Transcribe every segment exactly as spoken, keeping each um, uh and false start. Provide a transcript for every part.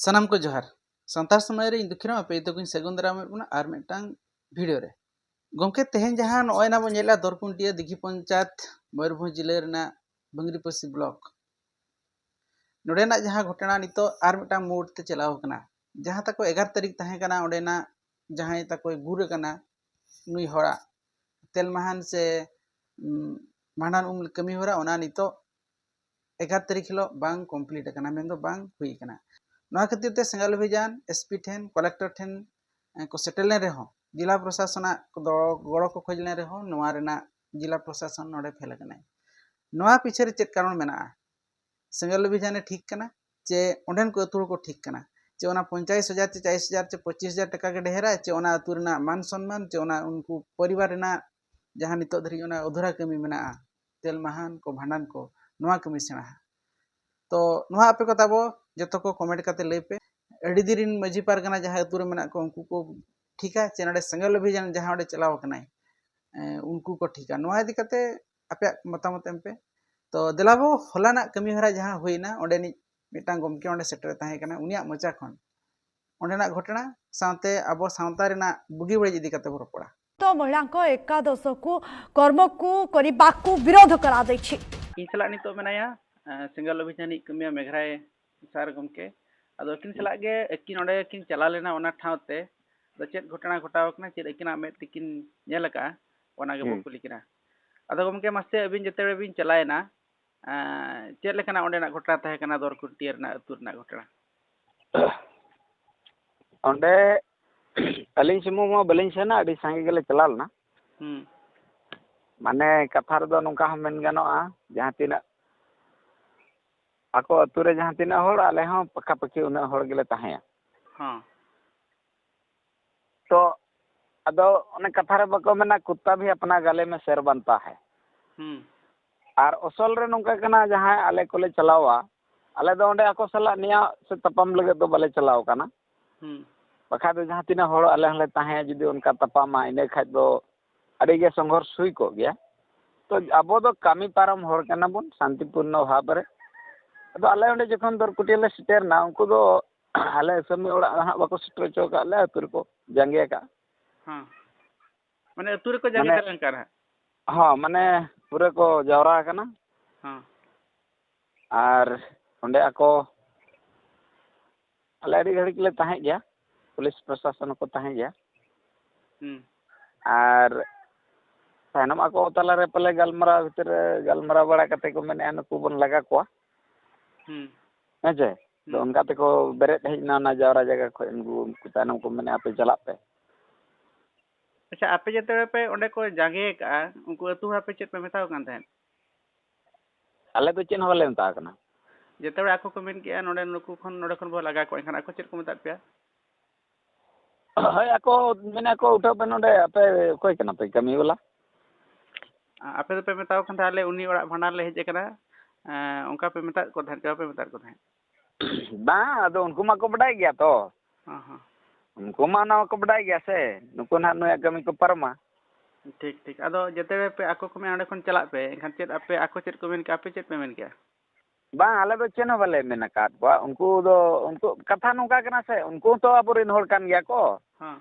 ᱥᱟᱱᱟᱢ ᱠᱚ ᱡᱚᱦᱟᱨ᱾ ᱥᱟᱱᱛᱟᱲ ᱥᱚᱢᱟᱡᱽ ᱨᱮ ᱤᱧ ᱫᱩᱠᱷᱤᱨᱟᱢ ᱟᱯᱮ ᱡᱚᱛᱚ ᱠᱚᱧ ᱥᱟᱹᱜᱩᱱ ᱫᱟᱨᱟᱢᱮᱫ ᱵᱚᱱᱟ ᱟᱨ ᱢᱤᱫᱴᱟᱝ ᱵᱷᱤᱰᱤᱭᱳ ᱨᱮ᱾ ᱜᱚᱢᱠᱮ, ᱛᱮᱦᱮᱧ ᱡᱟᱦᱟᱸ ᱱᱚᱜᱼᱚᱭ ᱱᱟ ᱵᱚᱱ ᱧᱮᱞᱟ ᱫᱚᱨᱠᱩᱱᱴᱤᱭᱟᱹ ᱫᱤᱜᱷᱤ ᱯᱚᱧᱪᱟᱭᱮᱛ, ᱢᱚᱭᱩᱨᱵᱷᱚᱸᱡᱽ ᱡᱤᱞᱟᱹ ᱨᱮᱱᱟᱜ ᱵᱟᱝᱨᱤᱯᱚᱥᱤ ᱵᱞᱚᱠ, ᱱᱚᱰᱮᱱᱟᱜ ᱡᱟᱦᱟᱸ ᱜᱷᱚᱴᱚᱱᱟ ᱱᱤᱛᱚᱜ ᱟᱨ ᱢᱤᱫᱴᱟᱝ ᱢᱳᱲ ᱛᱮ ᱪᱟᱞᱟᱣ ᱠᱟᱱᱟ᱾ ᱡᱟᱦᱟᱸ ᱛᱟᱠᱚ ᱮᱜᱟᱨᱚ ᱛᱟᱹᱨᱤᱠᱷ ᱛᱟᱦᱮᱸ ᱠᱟᱱᱟ, ᱚᱸᱰᱮᱱᱟᱜ ᱡᱟᱦᱟᱸᱭ ᱛᱟᱠᱚᱭ ᱜᱩᱨ ᱟᱠᱟᱱᱟ ᱱᱩᱭ ᱦᱚᱲᱟᱜ ᱛᱮᱞ ᱢᱟᱦᱟᱱ ᱥᱮ, ᱩᱢ, ᱵᱷᱟᱸᱰᱟᱱ ᱩᱢ ᱠᱟᱹᱢᱤ ᱦᱚᱨᱟ, ᱚᱱᱟ ᱱᱤᱛᱚᱜ ᱮᱜᱟᱨᱚ ᱛᱟᱹᱨᱤᱠᱷ ᱦᱤᱞᱳᱜ ᱵᱟᱝ ᱠᱚᱢᱯᱞᱤᱴ ᱟᱠᱟᱱᱟ, ᱢᱮᱱᱫᱚ ᱵᱟᱝ ᱦᱩᱭ ᱟᱠᱟᱱᱟ᱾ ᱱᱚᱣᱟ ᱠᱷᱟᱹᱛᱤᱨ ᱛᱮ ᱥᱮᱸᱜᱮᱞ ᱚᱵᱷᱤᱡᱟᱱ ᱮᱥᱯᱤ ᱴᱷᱮᱱ, ᱠᱚᱞᱮᱠᱴᱚᱨ ᱴᱷᱮᱱ, ᱮ, ᱠᱚ ᱥᱮᱴᱮᱨ ᱞᱮᱱ ᱨᱮᱦᱚᱸ, ᱡᱮᱞᱟ ᱯᱨᱚᱥᱟᱥᱚᱱᱟᱜ ᱠᱚᱫᱚ ᱜᱚᱲᱚ ᱠᱚ ᱠᱷᱚᱡᱽ ᱞᱮᱱ ᱨᱮᱦᱚᱸ, ᱱᱚᱣᱟ ᱨᱮᱱᱟᱜ ᱡᱮᱞᱟ ᱯᱨᱚᱥᱟᱥᱚᱱ ᱱᱚᱰᱮ ᱯᱷᱮᱞ ᱟᱠᱟᱱᱟᱭ᱾ ᱱᱚᱣᱟ ᱯᱤᱪᱷᱮ ᱨᱮ ᱪᱮᱫ ᱠᱟᱨᱚᱱ ᱢᱮᱱᱟᱜᱼᱟ? ᱥᱮᱸᱜᱮᱞ ᱚᱵᱷᱤᱡᱟᱱᱮ ᱴᱷᱤᱠ ᱠᱟᱱᱟ ᱪᱮ ᱚᱸᱰᱮᱱ ᱠᱚ ᱟᱹᱛᱩ ᱦᱚᱲ ᱠᱚ ᱴᱷᱤᱠ ᱠᱟᱱᱟ? ᱪᱮ ᱚᱱᱟ ᱯᱚᱧᱪᱟᱥ ᱦᱟᱡᱟᱨ ᱪᱮ ᱪᱚᱞᱞᱤᱥ ᱦᱟᱡᱟᱨ ᱪᱮ ᱯᱚᱸᱪᱤᱥ ᱦᱟᱡᱟᱨ ᱴᱟᱠᱟ ᱜᱮ ᱰᱷᱮᱨᱟ, ᱪᱮ ᱚᱱᱟ ᱟᱹᱛᱩ ᱨᱮᱱᱟᱜ ᱢᱟᱱ ᱥᱚᱱᱢᱟᱱ, ᱪᱮ ᱚᱱᱟ ᱩᱱᱠᱩ ᱯᱚᱨᱤᱵᱟᱨ ᱨᱮᱱᱟᱜ ᱡᱟᱦᱟᱸ ᱱᱤᱛᱚᱜ ᱫᱷᱟᱹᱨᱤᱡ ᱚᱱᱟ ᱚᱫᱷᱩᱨᱟ ᱠᱟᱹᱢᱤ ᱢᱮᱱᱟᱜᱼᱟ, ᱛᱮᱞ ᱢᱟᱦᱟᱱ ᱠᱚ, ᱵᱷᱟᱸᱰᱟᱱ ᱠᱚ, ᱱᱚᱣᱟ ᱠᱟᱹᱢᱤ ᱥᱮᱬᱟ? ᱛᱚ ᱱᱚᱣᱟ ᱟᱯᱮ ᱠᱚ ᱛᱟᱵᱚ ᱡᱚᱛᱚ ᱠᱚ ᱠᱚᱢᱮᱱᱴ ᱠᱟᱛᱮ ᱞᱟᱹᱭ ᱯᱮ᱾ ᱟᱹᱰᱤ ᱫᱤᱱ ᱨᱤᱱ ᱢᱟᱹᱡᱷᱤ ᱯᱟᱨᱜᱟᱱᱟ ᱡᱟᱦᱟᱸ ᱟᱹᱛᱩ ᱨᱮ ᱢᱮᱱᱟᱜ ᱠᱚᱣᱟ, ᱩᱱᱠᱩ ᱠᱚ ᱴᱷᱤᱠᱟ ᱪᱮ ᱱᱚᱰᱮ ᱥᱮᱸᱜᱮᱞ ᱚᱵᱷᱤᱡᱟᱱ ᱡᱟᱦᱟᱸ ᱚᱸᱰᱮ ᱪᱟᱞᱟᱣ ᱟᱠᱟᱱᱟᱭ, ᱮ, ᱩᱱᱠᱩ ᱠᱚ ᱴᱷᱤᱠᱟ? ᱱᱚᱣᱟ ᱤᱫᱤ ᱠᱟᱛᱮ ᱟᱯᱮᱭᱟᱜ ᱢᱚᱛᱟᱢᱚᱛ ᱮᱢ ᱯᱮ᱾ ᱛᱚ ᱫᱮᱞᱟ ᱵᱚ, ᱦᱚᱞᱟᱱᱟᱜ ᱠᱟᱹᱢᱤ ᱦᱚᱨᱟ ᱡᱟᱦᱟᱸ ᱦᱩᱭᱱᱟ, ᱚᱸᱰᱮᱱᱤᱡ ᱢᱤᱫᱴᱟᱝ ᱜᱚᱢᱠᱮ ᱚᱸᱰᱮ ᱥᱮᱴᱮᱨ ᱛᱟᱦᱮᱸ ᱠᱟᱱᱟ, ᱩᱱᱤᱭᱟᱜ ᱢᱚᱪᱟ ᱠᱷᱚᱱ ᱚᱸᱰᱮᱱᱟᱜ ᱜᱷᱚᱴᱚᱱᱟ ᱥᱟᱶᱛᱮ ᱟᱵᱚ ᱥᱟᱶᱛᱟ ᱨᱮᱱᱟᱜ ᱵᱩᱜᱤ ᱵᱟᱹᱲᱤᱡ ᱤᱫᱤ ᱠᱟᱛᱮ ᱵᱚ ᱨᱚᱯᱚᱲᱟ᱾ ତ ମହିଳାଙ୍କ ଏକାଦଶକୁ କର୍ମକୁ କରିବାକୁ ବିରୋଧ କରାଯାଇଛି। ᱤᱧ ᱥᱟᱞᱟᱜ ᱱᱤᱛᱚᱜ ᱢᱮᱱᱟᱭᱟ ᱮ, ᱥᱮᱸᱜᱮᱞ ᱚᱵᱷᱤᱡᱟᱱᱤᱡ ᱠᱟᱹᱢᱤᱭᱟ ᱢᱮᱜᱷᱨᱟᱭ ᱥᱟᱨ ᱜᱚᱢᱠᱮ᱾ ᱟᱫᱚ ᱟᱹᱠᱤᱱ ᱥᱟᱞᱟᱜ ᱜᱮ ᱟᱹᱠᱤᱱ ᱚᱸᱰᱮ ᱠᱤᱱ ᱪᱟᱞᱟᱣ ᱞᱮᱱᱟ ᱚᱱᱟ ᱴᱷᱟᱶ ᱛᱮ᱾ ᱟᱫᱚ ᱪᱮᱫ ᱜᱷᱚᱴᱚᱱᱟ ᱜᱷᱚᱴᱟᱣ ᱟᱠᱟᱱᱟ, ᱪᱮᱫ ᱟᱹᱠᱤᱱᱟᱜ ᱢᱮᱫ ᱛᱮᱠᱤᱱ ᱧᱮᱞ ᱟᱠᱟᱫᱼᱟ, ᱚᱱᱟ ᱜᱮᱵᱚ ᱦᱩᱸ᱾ ᱠᱩᱞᱤ ᱠᱤᱱᱟ᱾ ᱟᱫᱚ ᱜᱚᱢᱠᱮ, ᱢᱟᱥᱮ ᱟᱹᱵᱤᱱ ᱡᱮᱛᱮ ᱵᱮᱲᱟ ᱵᱤᱱ ᱪᱟᱞᱟᱣᱮᱱᱟ, ᱮ, ᱪᱮᱫ ᱞᱮᱠᱟᱱᱟᱜ ᱚᱸᱰᱮᱱᱟᱜ ᱜᱷᱚᱴᱚᱱᱟ ᱛᱟᱦᱮᱸ ᱠᱟᱱᱟ, ᱫᱚᱨᱠᱩᱱᱴᱤᱭᱟᱹ ᱨᱮᱱᱟᱜ ᱟᱹᱛᱩ ᱨᱮᱱᱟᱜ ᱜᱷᱚᱴᱚᱱᱟ? ᱚᱸᱰᱮ ᱟᱹᱞᱤᱧ ᱥᱩᱢᱩᱝ ᱢᱟ ᱵᱟᱹᱞᱤᱧ ᱥᱮᱱᱟ, ᱟᱹᱰᱤ ᱥᱟᱸᱜᱮ ᱜᱮᱞᱮ ᱪᱟᱞᱟᱣ ᱞᱮᱱᱟ᱾ ᱦᱩᱸ᱾ ᱢᱟᱱᱮ ᱠᱟᱛᱷᱟ ᱨᱮᱫᱚ ᱱᱚᱝᱠᱟ ᱦᱚᱸ ᱢᱮᱱ ᱜᱟᱱᱚᱜᱼᱟ, ᱡᱟᱦᱟᱸ ᱛᱤᱱᱟᱹᱜ ᱟᱠᱚ ᱟᱹᱛᱩ ᱨᱮ ᱡᱟᱦᱟᱸ ᱛᱤᱱᱟᱹᱜ ᱦᱚᱲ, ᱟᱞᱮ ᱦᱚᱸ ᱯᱟᱠᱟᱯᱟᱠᱤ ᱩᱱᱟᱹᱜ ᱦᱚᱲ ᱜᱮᱞᱮ ᱛᱟᱦᱮᱸᱭᱟ᱾ ᱦᱚᱸ᱾ ᱛᱚ ᱟᱫᱚ ᱚᱱᱮ ᱠᱟᱛᱷᱟ ᱨᱮ ᱵᱟᱠᱚ ᱢᱮᱱᱟ, ᱠᱩᱛᱛᱟ ᱵᱷᱤ ᱟᱯᱱᱟ ᱜᱟᱞᱮ ᱢᱮ ᱥᱮᱨ ᱵᱟᱱᱫᱷᱛᱟ ᱦᱟᱭ᱾ ᱦᱩᱸ᱾ ᱟᱨ ᱚᱥᱚᱞ ᱨᱮ ᱱᱚᱝᱠᱟ ᱠᱟᱱᱟ, ᱡᱟᱦᱟᱸᱭ ᱟᱞᱮ ᱠᱚᱞᱮ ᱪᱟᱞᱟᱣᱟ, ᱟᱞᱮ ᱫᱚ ᱚᱸᱰᱮ ᱟᱠᱚ ᱥᱟᱞᱟᱜ ᱱᱮᱭᱟᱣ ᱥᱮ ᱛᱟᱯᱟᱢ ᱞᱟᱹᱜᱤᱫ ᱫᱚ ᱵᱟᱞᱮ ᱪᱟᱞᱟᱣ ᱠᱟᱱᱟ᱾ ᱦᱩᱸ᱾ ᱵᱟᱠᱷᱟᱡ ᱫᱚ ᱡᱟᱦᱟᱸ ᱛᱤᱱᱟᱹᱜ ᱦᱚᱲ ᱟᱞᱮ ᱦᱚᱸᱞᱮ ᱛᱟᱦᱮᱸᱭᱟ, ᱡᱩᱫᱤ ᱚᱱᱠᱟ ᱛᱟᱯᱟᱢᱟ, ᱤᱱᱟᱹ ᱠᱷᱟᱡ ᱫᱚ ᱟᱹᱰᱤ ᱜᱮ ᱥᱚᱝᱜᱷᱚᱨᱥ ᱦᱩᱭ ᱠᱚᱜ ᱜᱮᱭᱟ᱾ ᱛᱚ ᱟᱵᱚ ᱫᱚ ᱠᱟᱹᱢᱤ ᱯᱟᱨᱚᱢ ᱦᱚᱲ ᱠᱟᱱᱟ ᱵᱚᱱ, ᱥᱟᱱᱛᱤᱯᱩᱨᱱᱚ ᱵᱷᱟᱵᱽ ᱨᱮ᱾ ᱟᱫᱚ ᱟᱞᱮ ᱚᱸᱰᱮ ᱡᱚᱠᱷᱚᱱ ᱫᱚᱨᱠᱩᱴᱤᱭᱟᱹ ᱞᱮ ᱥᱮᱴᱮᱨ ᱮᱱᱟ, ᱩᱱᱠᱩ ᱫᱚ ᱟᱞᱮ ᱟᱹᱥᱟᱹᱢᱤ ᱚᱲᱟᱜ ᱨᱮ ᱦᱟᱸᱜ ᱵᱟᱠᱚ ᱥᱮᱴᱮᱨ ᱦᱚᱪᱚ ᱟᱠᱟᱫ ᱞᱮᱭᱟ, ᱟᱹᱛᱩ ᱨᱮᱠᱚ ᱡᱟᱸᱜᱮ ᱟᱠᱟᱫᱼᱟ᱾ ᱦᱮᱸ, ᱢᱟᱱᱮ ᱟᱹᱛᱩ ᱨᱮᱠᱚ ᱡᱟᱸᱜᱮ ᱢᱟᱱᱮ ᱫᱟᱨᱟᱢ ᱠᱟᱜᱼᱟ ᱦᱟᱸᱜ᱾ ᱦᱚᱸ, ᱢᱟᱱᱮ ᱯᱩᱨᱟᱹ ᱠᱚ ᱡᱟᱣᱨᱟ ᱟᱠᱟᱱᱟ᱾ ᱦᱮᱸ᱾ ᱟᱨ ᱚᱸᱰᱮ ᱟᱠᱚ, ᱟᱞᱮ ᱟᱹᱰᱤ ᱜᱷᱟᱹᱲᱤᱡ ᱞᱮ ᱛᱟᱦᱮᱸ ᱜᱮᱭᱟ, ᱯᱩᱞᱤᱥ ᱯᱨᱚᱥᱟᱥᱚᱱ ᱦᱚᱸᱠᱚ ᱛᱟᱦᱮᱸ ᱜᱮᱭᱟ᱾ ᱦᱩᱸ᱾ ᱟᱨ ᱛᱟᱭᱱᱚᱢ ᱟᱠᱚ ᱛᱟᱞᱟᱨᱮ ᱯᱟᱞᱮ ᱜᱟᱞᱢᱟᱨᱟᱣ ᱵᱷᱤᱛᱤᱨ ᱨᱮ ᱜᱟᱞᱢᱟᱨᱟᱣ ᱵᱟᱲᱟ ᱠᱟᱛᱮ ᱠᱚ ᱢᱮᱱᱮᱫᱼᱟ, "ᱱᱩᱠᱩ ᱵᱚᱱ ᱞᱟᱜᱟ ᱠᱚᱣᱟ", ᱦᱩᱸ᱾ ᱦᱮᱸ ᱪᱮ? ᱟᱫᱚ ᱦᱩᱸ᱾ ᱚᱱᱠᱟ ᱛᱮᱠᱚ ᱵᱮᱨᱮᱫ ᱦᱮᱡ ᱮᱱᱟ ᱚᱱᱟ ᱡᱟᱣᱨᱟ ᱡᱟᱭᱜᱟ ᱠᱷᱚᱱ᱾ ᱩᱱᱠᱩ, ᱩᱱᱠᱩ ᱛᱟᱭᱱᱚᱢ ᱠᱚ ᱢᱮᱱᱮᱫᱼᱟ, "ᱟᱯᱮ ᱪᱟᱞᱟᱜ ᱯᱮ᱾" ᱟᱪᱪᱷᱟ, ᱟᱯᱮ ᱡᱮᱛᱮ ᱯᱮ ᱚᱸᱰᱮ ᱠᱚ ᱡᱟᱸᱜᱮ ᱟᱠᱟᱜᱼᱟ, ᱩᱱᱠᱩ ᱟᱹᱛᱩ ᱦᱚᱲ ᱟᱯᱮ ᱪᱮᱫ ᱯᱮ ᱢᱮᱛᱟᱣ ᱠᱟᱱ ᱛᱟᱦᱮᱸᱫ? ᱟᱞᱮ ᱫᱚ ᱪᱮᱫ ᱦᱚᱸ ᱵᱟᱞᱮ ᱢᱮᱛᱟᱣ ᱠᱟᱱᱟ᱾ ᱡᱮᱛᱮ ᱦᱚᱲ ᱟᱠᱚ ᱠᱚ ᱢᱮᱱ ᱠᱮᱜᱼᱟ, "ᱱᱚᱰᱮ ᱱᱩᱠᱩ ᱠᱷᱚᱱ, ᱱᱚᱰᱮ ᱠᱷᱚᱱ ᱵᱚ ᱞᱟᱜᱟ ᱠᱚᱣᱟ", ᱮᱱᱠᱷᱟᱱ ᱟᱠᱚ ᱪᱮᱫ ᱠᱚ ᱢᱮᱛᱟᱫ ᱯᱮᱭᱟ? ᱦᱳᱭ, ᱟᱠᱚ ᱢᱮᱱᱟ ᱠᱚ, "ᱩᱴᱷᱟᱹᱣ ᱯᱮ ᱱᱚᱰᱮ, ᱟᱯᱮ ᱚᱠᱚᱭ ᱠᱟᱱᱟ ᱯᱮ ᱠᱟᱹᱢᱤ ᱵᱟᱞᱟ?" ᱟ-, ᱟᱯᱮ ᱫᱚᱯᱮ ᱢᱮᱛᱟᱣ ᱠᱟᱱ ᱛᱟᱦᱮᱸᱫ, "ᱟᱞᱮ ᱩᱱᱤ ᱚᱲᱟᱜ ᱵᱷᱟᱸᱰᱟᱱ ᱞᱮ ᱦᱮᱡ ᱟᱠᱟᱱᱟ", ᱮᱸ, ᱚᱱᱠᱟ ᱯᱮ ᱢᱮᱛᱟᱫ ᱠᱚ ᱛᱟᱦᱮᱸᱫ ᱪᱮ ᱵᱟᱯᱮ ᱢᱮᱛᱟᱫ ᱠᱚ ᱛᱟᱦᱮᱸᱫ? ᱵᱟᱝ, ᱟᱫᱚ ᱩᱱᱠᱩ ᱢᱟᱠᱚ ᱵᱟᱰᱟᱭ ᱜᱮᱭᱟ ᱛᱚ᱾ ᱦᱚᱸ, ᱦᱚᱸ᱾ ᱩᱱᱠᱩ ᱢᱟ ᱚᱱᱟ ᱢᱟᱠᱚ ᱵᱟᱰᱟᱭ ᱜᱮᱭᱟ ᱥᱮ, ᱱᱩᱠᱩ ᱱᱟᱦᱟᱜ ᱱᱩᱭᱟᱜ ᱠᱟᱹᱢᱤ ᱠᱚ ᱯᱟᱨᱚᱢᱟ᱾ ᱴᱷᱤᱠ, ᱴᱷᱤᱠ᱾ ᱟᱫᱚ ᱡᱮᱛᱮ ᱯᱮ ᱟᱠᱚ ᱠᱚ ᱢᱮᱱᱟ, "ᱚᱸᱰᱮ ᱠᱷᱚᱱ ᱪᱟᱞᱟᱜ ᱯᱮ", ᱮᱱᱠᱷᱟᱱ ᱪᱮᱫ ᱟᱯᱮ ᱟᱠᱚ ᱪᱮᱫ ᱠᱚ ᱢᱮᱱ ᱠᱮᱜᱼᱟ, ᱟᱯᱮ ᱪᱮᱫ ᱯᱮ ᱢᱮᱱ ᱠᱮᱜᱼᱟ? ᱵᱟᱝ, ᱟᱞᱮ ᱫᱚ ᱪᱮᱫ ᱦᱚᱸ ᱵᱟᱞᱮ ᱢᱮᱱ ᱟᱠᱟᱫ ᱠᱚᱣᱟ᱾ ᱩᱱᱠᱩ ᱫᱚ, ᱩᱱᱠᱩ, ᱠᱟᱛᱷᱟ ᱱᱚᱝᱠᱟ ᱠᱟᱱᱟ ᱥᱮ, ᱩᱱᱠᱩ ᱦᱚᱸᱛᱚ ᱟᱵᱚᱨᱮᱱ ᱦᱚᱲ ᱠᱟᱱ ᱜᱮᱭᱟ ᱠᱚ᱾ ᱦᱚᱸ᱾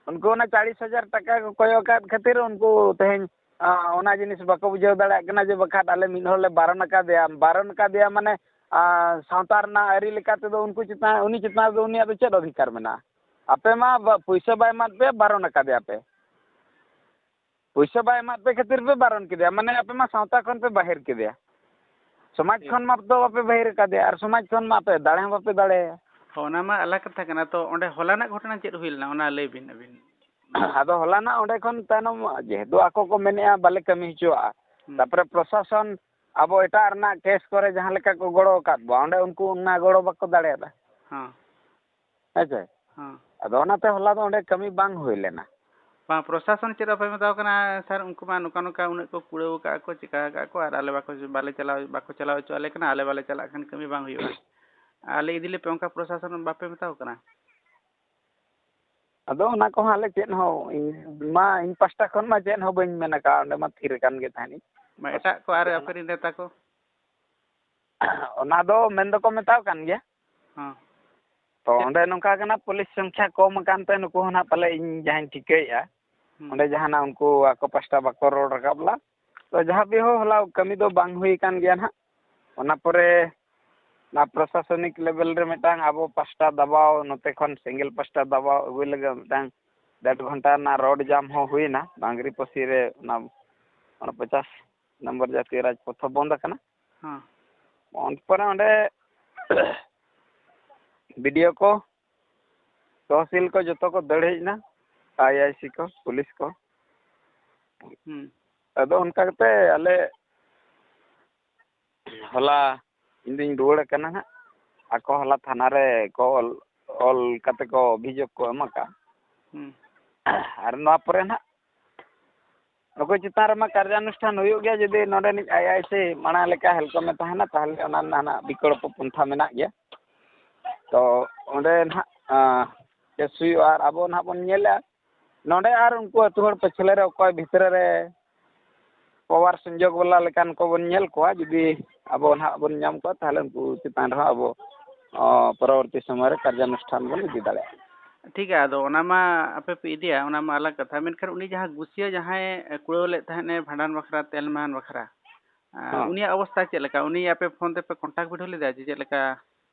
ᱩᱱᱠᱩ ᱚᱱᱟ ᱪᱟᱲᱤᱥ ᱦᱟᱡᱟᱨ ᱴᱟᱠᱟ ᱠᱚ ᱠᱚᱭᱚᱜ ᱟᱠᱟᱫ ᱠᱷᱟᱹᱛᱤᱨ ᱩᱱᱠᱩ ᱛᱮᱦᱮᱧ, ᱟ, ᱚᱱᱟ ᱡᱤᱱᱤᱥ ᱵᱟᱠᱚ ᱵᱩᱡᱷᱟᱹᱣ ᱫᱟᱲᱮᱭᱟᱜ ᱠᱟᱱᱟ ᱡᱮ ᱵᱟᱠᱷᱟᱡ ᱟᱞᱮ ᱢᱤᱫ ᱦᱚᱲ ᱞᱮ ᱵᱟᱨᱚᱱ ᱟᱠᱟᱫᱮᱭᱟ᱾ ᱵᱟᱨᱚᱱ ᱟᱠᱟᱫᱮᱭᱟ ᱢᱟᱱᱮ, ᱟ, ᱥᱟᱶᱛᱟ ᱨᱮᱱᱟᱜ ᱟᱹᱨᱤ ᱞᱮᱠᱟ ᱛᱮᱫᱚ ᱩᱱᱠᱩ ᱪᱮᱛᱟᱱ, ᱩᱱᱤ ᱪᱮᱛᱟᱱ ᱨᱮᱫᱚ ᱩᱱᱤᱭᱟᱜ ᱫᱚ ᱪᱮᱫ ᱚᱫᱷᱤᱠᱟᱨ ᱢᱮᱱᱟᱜᱼᱟ? ᱟᱯᱮ ᱢᱟ ᱵᱟ-, ᱯᱩᱭᱥᱟᱹ ᱵᱟᱭ ᱮᱢᱟᱫ ᱯᱮ, ᱵᱟᱨᱚᱱ ᱟᱠᱟᱫᱮᱭᱟ ᱯᱮ᱾ ᱯᱩᱭᱥᱟᱹ ᱵᱟᱭ ᱮᱢᱟᱫ ᱯᱮ ᱠᱷᱟᱹᱛᱤᱨ ᱯᱮ ᱵᱟᱨᱚᱱ ᱠᱮᱫᱮᱭᱟ, ᱢᱟᱱᱮ ᱟᱯᱮ ᱢᱟ ᱥᱟᱶᱛᱟ ᱠᱷᱚᱱ ᱯᱮ ᱵᱟᱦᱮᱨ ᱠᱮᱫᱮᱭᱟ᱾ ᱥᱚᱢᱟᱡᱽ ᱴᱷᱤᱠ᱾ ᱠᱷᱚᱱ ᱢᱟ ᱫᱚ ᱵᱟᱯᱮ ᱵᱟᱦᱮᱨ ᱟᱠᱟᱫᱮᱭᱟ, ᱟᱨ ᱥᱚᱢᱟᱡᱽ ᱠᱷᱚᱱ ᱢᱟ ᱟᱯᱮ ᱫᱟᱲᱮ ᱦᱚᱸ ᱵᱟᱯᱮ ᱫᱟᱲᱮᱭᱟᱭᱟ᱾ ᱦᱚᱸ, ᱚᱱᱟ ᱢᱟ ᱟᱞᱟᱜᱽ ᱠᱟᱛᱷᱟ ᱠᱟᱱᱟ᱾ ᱛᱚ, ᱚᱸᱰᱮ ᱦᱚᱞᱟᱱᱟᱜ ᱜᱷᱚᱴᱚᱱᱟ ᱪᱮᱫ ᱦᱩᱭ ᱞᱮᱱᱟ, ᱚᱱᱟ ᱞᱟᱹᱭ ᱵᱤᱱ ᱟᱹᱵᱤᱱ᱾ ᱟᱫᱚ ᱦᱚᱞᱟᱱᱟᱜ ᱚᱸᱰᱮ ᱠᱷᱚᱱ ᱛᱟᱭᱱᱚᱢ, ᱡᱮᱦᱮᱛᱩ ᱟᱠᱚ ᱠᱚ ᱢᱮᱱᱮᱫᱼᱟ, ᱵᱟᱞᱮ ᱠᱟᱹᱢᱤ ᱦᱚᱪᱚᱣᱟᱜᱼᱟ᱾ ᱦᱩᱸ᱾ ᱛᱟᱯᱚᱨᱮ ᱯᱨᱚᱥᱟᱥᱚᱱ ᱟᱵᱚ ᱮᱴᱟᱜ ᱨᱮᱱᱟᱜ ᱠᱮᱥ ᱠᱚᱨᱮ ᱡᱟᱦᱟᱸ ᱞᱮᱠᱟ ᱠᱚ ᱜᱚᱲᱚ ᱟᱠᱟᱫ ᱵᱚᱱᱟ, ᱚᱸᱰᱮ ᱩᱱᱠᱩ ᱚᱱᱟ ᱜᱚᱲᱚ ᱵᱟᱠᱚ ᱫᱟᱲᱮᱭᱟᱫᱟ᱾ ᱦᱚᱸ᱾ ᱦᱮᱸ ᱥᱮ? ᱦᱚᱸ᱾ ᱟᱫᱚ ᱚᱱᱟᱛᱮ ᱦᱚᱞᱟ ᱫᱚ ᱚᱸᱰᱮ ᱠᱟᱹᱢᱤ ᱵᱟᱝ ᱦᱩᱭ ᱞᱮᱱᱟ᱾ ᱵᱟᱝ, ᱯᱨᱚᱥᱟᱥᱚᱱ ᱪᱮᱫ ᱵᱟᱯᱮ ᱢᱮᱛᱟᱣ ᱠᱟᱱᱟ, "ᱥᱟᱨ, ᱩᱱᱠᱩ ᱢᱟ ᱱᱚᱝᱠᱟ ᱱᱚᱝᱠᱟ ᱩᱱᱟᱹᱜ ᱠᱚ ᱠᱩᱲᱟᱹᱣ ᱟᱠᱟᱫ ᱠᱚ, ᱪᱤᱠᱟ ᱟᱠᱟᱫ ᱠᱚ, ᱟᱨ ᱟᱞᱮ ᱵᱟᱠᱚ, ᱵᱟᱞᱮ ᱪᱟᱞᱟᱣ, ᱵᱟᱠᱚ ᱪᱟᱞᱟᱣ ᱦᱚᱪᱚ ᱟᱞᱮ ᱠᱟᱱᱟ, ᱟᱞᱮ ᱵᱟᱞᱮ ᱪᱟᱞᱟᱜ ᱠᱷᱟᱱ ᱠᱟᱹᱢᱤ ᱵᱟᱝ ᱦᱩᱭᱩᱜᱼᱟ"? ᱟᱞᱮ ᱤᱫᱤ ᱞᱮᱯᱮ, ᱚᱱᱠᱟ ᱯᱨᱚᱥᱟᱥᱚᱱ ᱵᱟᱯᱮ ᱢᱮᱛᱟᱣ ᱠᱟᱱᱟ? ᱟᱫᱚ ᱚᱱᱟ ᱠᱚᱦᱚᱸ ᱟᱞᱮ ᱪᱮᱫ ᱦᱚᱸ, ᱤᱧ ᱢᱟ, ᱤᱧ ᱯᱟᱥᱴᱟ ᱠᱷᱚᱱ ᱢᱟ ᱪᱮᱫ ᱦᱚᱸ ᱵᱟᱹᱧ ᱢᱮᱱ ᱟᱠᱟᱫᱼᱟ, ᱚᱸᱰᱮ ᱢᱟ ᱛᱷᱤᱨ ᱟᱠᱟᱱ ᱜᱮ ᱛᱟᱦᱮᱱᱤᱧ᱾ ᱢᱟ ᱮᱴᱟᱜ ᱠᱚ ᱟᱨ ᱟᱯᱮ ᱨᱮᱱ ᱱᱮᱛᱟ ᱠᱚ? ᱚᱱᱟ ᱫᱚ ᱢᱮᱱ ᱫᱚᱠᱚ ᱢᱮᱛᱟᱣ ᱠᱟᱱ ᱜᱮᱭᱟ᱾ ᱦᱚᱸ᱾ ᱛᱚ ᱚᱸᱰᱮ ᱱᱚᱝᱠᱟ ᱠᱟᱱᱟ, ᱯᱩᱞᱤᱥ ᱥᱚᱝᱠᱷᱟ ᱠᱚᱢ ᱟᱠᱟᱱ ᱛᱮ ᱱᱩᱠᱩ ᱦᱚᱸ ᱱᱟᱦᱟᱜ ᱯᱟᱞᱮ ᱤᱧ ᱡᱟᱦᱟᱸᱧ ᱴᱷᱤᱠᱟᱹᱭᱮᱫᱼᱟ, ᱦᱩᱸ᱾ ᱚᱸᱰᱮ ᱡᱟᱦᱟᱱᱟᱜ ᱩᱱᱠᱩ ᱟᱠᱚ ᱯᱟᱥᱴᱟ ᱵᱟᱠᱚ ᱨᱚᱲ ᱨᱟᱠᱟᱵ ᱞᱮᱫᱟ᱾ ᱛᱚ ᱡᱟᱦᱟᱸ ᱵᱤᱦᱚ ᱦᱚᱞᱟ ᱠᱟᱹᱢᱤ ᱫᱚ ᱵᱟᱝ ᱦᱩᱭ ᱟᱠᱟᱱ ᱜᱮᱭᱟ ᱱᱟᱦᱟᱜ᱾ ᱚᱱᱟ ᱯᱚᱨᱮ ᱚᱱᱟ ᱯᱨᱚᱥᱟᱥᱚᱱᱤᱠ ᱞᱮᱵᱮᱞ ᱨᱮ ᱢᱤᱫᱴᱟᱝ ᱟᱵᱚ ᱯᱟᱥᱴᱟ ᱫᱟᱵᱟᱣ, ᱱᱚᱛᱮ ᱠᱷᱚᱱ ᱥᱮᱸᱜᱮᱞ ᱯᱟᱥᱴᱟ ᱫᱟᱵᱟᱣ ᱟᱹᱜᱩᱭ ᱞᱟᱹᱜᱤᱫ ᱢᱤᱫᱴᱟᱝ ᱰᱮᱲ ᱜᱷᱚᱱᱴᱟ ᱨᱮᱱᱟᱜ ᱨᱳᱰ ᱡᱟᱢ ᱦᱚᱸ ᱦᱩᱭᱱᱟ᱾ ᱵᱟᱝᱜᱽᱨᱤ ᱯᱚᱥᱤ ᱨᱮ ᱚᱱᱟ, ᱚᱱᱟ ᱯᱚᱪᱟᱥ ᱱᱚᱢᱵᱚᱨ ᱡᱟᱛᱤᱭᱚ ᱨᱟᱡᱽᱯᱚᱛᱷ ᱦᱚᱸ ᱵᱚᱱᱫ ᱟᱠᱟᱱᱟ᱾ ᱦᱮᱸ᱾ ᱩᱱ ᱯᱚᱨᱮ ᱚᱸᱰᱮ ᱵᱤ ᱰᱤ ᱳ ᱠᱚ, ᱛᱚᱦᱥᱤᱞ ᱠᱚ ᱡᱚᱛᱚ ᱠᱚ ᱫᱟᱹᱲ ᱦᱮᱡ ᱮᱱᱟ, ᱟᱭ ᱟᱭ ᱥᱤ ᱠᱚ, ᱯᱩᱞᱤᱥ ᱠᱚ᱾ ᱦᱩᱸ᱾ ᱟᱫᱚ ᱚᱱᱠᱟ ᱠᱟᱛᱮ ᱟᱞᱮ ᱦᱚᱞᱟ ᱤᱧ ᱫᱩᱧ ᱨᱩᱣᱟᱹᱲ ᱠᱟᱱᱟ ᱦᱟᱸᱜ᱾ ᱟᱠᱚ ᱦᱚᱞᱟ ᱛᱷᱟᱱᱟ ᱨᱮ ᱠᱚ ᱚᱞ, ᱚᱞ ᱠᱟᱛᱮ ᱠᱚ ᱚᱵᱷᱤᱡᱳᱜᱽ ᱠᱚ ᱮᱢ ᱟᱠᱟᱫᱼᱟ᱾ ᱦᱩᱸ᱾ ᱟᱨ ᱱᱚᱣᱟ ᱯᱚᱨᱮ ᱱᱟᱦᱟᱜ ᱱᱩᱠᱩ ᱪᱮᱛᱟᱱ ᱨᱮᱢᱟ ᱠᱟᱨᱡᱟᱱᱩᱥᱴᱷᱟᱱ ᱦᱩᱭᱩᱜ ᱜᱮᱭᱟ᱾ ᱡᱩᱫᱤ ᱱᱚᱰᱮᱱᱤᱡ ᱟᱭ ᱟᱭ ᱥᱤ ᱢᱟᱲᱟᱝ ᱞᱮᱠᱟ ᱦᱮᱞᱠᱚᱢᱮ ᱛᱟᱦᱮᱱᱟ, ᱛᱟᱦᱚᱞᱮ ᱚᱱᱟ ᱨᱮᱱᱟᱜ ᱱᱟᱦᱟᱜ ᱵᱤᱠᱚᱞᱯᱚ ᱯᱚᱱᱛᱷᱟ ᱢᱮᱱᱟᱜ ᱜᱮᱭᱟ᱾ ᱛᱚ ᱚᱸᱰᱮ ᱱᱟᱦᱟᱜ, ᱟᱸ, ᱠᱮᱥ ᱦᱩᱭᱩᱜᱼᱟ᱾ ᱟᱨ ᱟᱵᱚ ᱱᱟᱦᱟᱜ ᱵᱚᱱ ᱧᱮᱞᱟ ᱱᱚᱰᱮ ᱟᱨ ᱩᱱᱠᱩ ᱟᱹᱛᱩ ᱦᱚᱲ ᱯᱟᱹᱪᱷᱞᱟᱹ ᱨᱮ ᱚᱠᱚᱭ ᱵᱷᱤᱛᱨᱤ ᱨᱮ ᱯᱟᱣᱟᱨ ᱥᱚᱝᱡᱳᱜᱽ ᱵᱟᱞᱟ ᱞᱮᱠᱟᱱ ᱠᱚᱵᱚᱱ ᱧᱮᱞ ᱠᱚᱣᱟ, ᱡᱩᱫᱤ ᱟᱵᱚ ᱱᱟᱦᱟᱜ ᱵᱚᱱ ᱧᱟᱢ ᱠᱚᱣᱟ, ᱛᱟᱦᱚᱞᱮ ᱩᱱᱠᱩ ᱪᱮᱛᱟᱱ ᱨᱮᱦᱚᱸ ᱟᱵᱚ, ᱚ, ᱯᱚᱨᱚᱵᱚᱨᱛᱤ ᱥᱚᱢᱚᱭ ᱨᱮ ᱠᱟᱨᱡᱟᱱᱩᱥᱴᱷᱟᱱ ᱵᱚᱱ ᱤᱫᱤ ᱫᱟᱲᱮᱭᱟᱜᱼᱟ᱾ ᱴᱷᱤᱠ ᱜᱮᱭᱟ, ᱟᱫᱚ ᱚᱱᱟ ᱢᱟ ᱟᱯᱮ ᱯᱮ ᱤᱫᱤᱭᱟ, ᱚᱱᱟ ᱢᱟ ᱟᱞᱟᱜᱽ ᱠᱟᱛᱷᱟ᱾ ᱢᱮᱱᱠᱷᱟᱱ ᱩᱱᱤ ᱡᱟᱦᱟᱸ ᱜᱩᱥᱤᱭᱟᱹ ᱡᱟᱦᱟᱸᱭ ᱠᱩᱲᱟᱹᱣ ᱞᱮᱫ ᱛᱟᱦᱮᱸᱫ ᱮ ᱵᱷᱟᱸᱰᱟᱱ ᱵᱟᱠᱷᱨᱟ, ᱛᱮᱞ ᱢᱟᱦᱟᱱ ᱵᱟᱠᱷᱨᱟ, ᱟ, ᱦᱚᱸ᱾ ᱩᱱᱤᱭᱟᱜ ᱚᱵᱚᱥᱛᱟ ᱪᱮᱫ ᱞᱮᱠᱟ? ᱩᱱᱤ ᱟᱯᱮ ᱯᱷᱳᱱ ᱛᱮᱯᱮ ᱠᱚᱱᱴᱟᱠᱴ ᱵᱤᱰᱟᱹᱣ ᱞᱮᱫᱟ ᱡᱮ ᱪᱮᱫ ᱞᱮᱠᱟ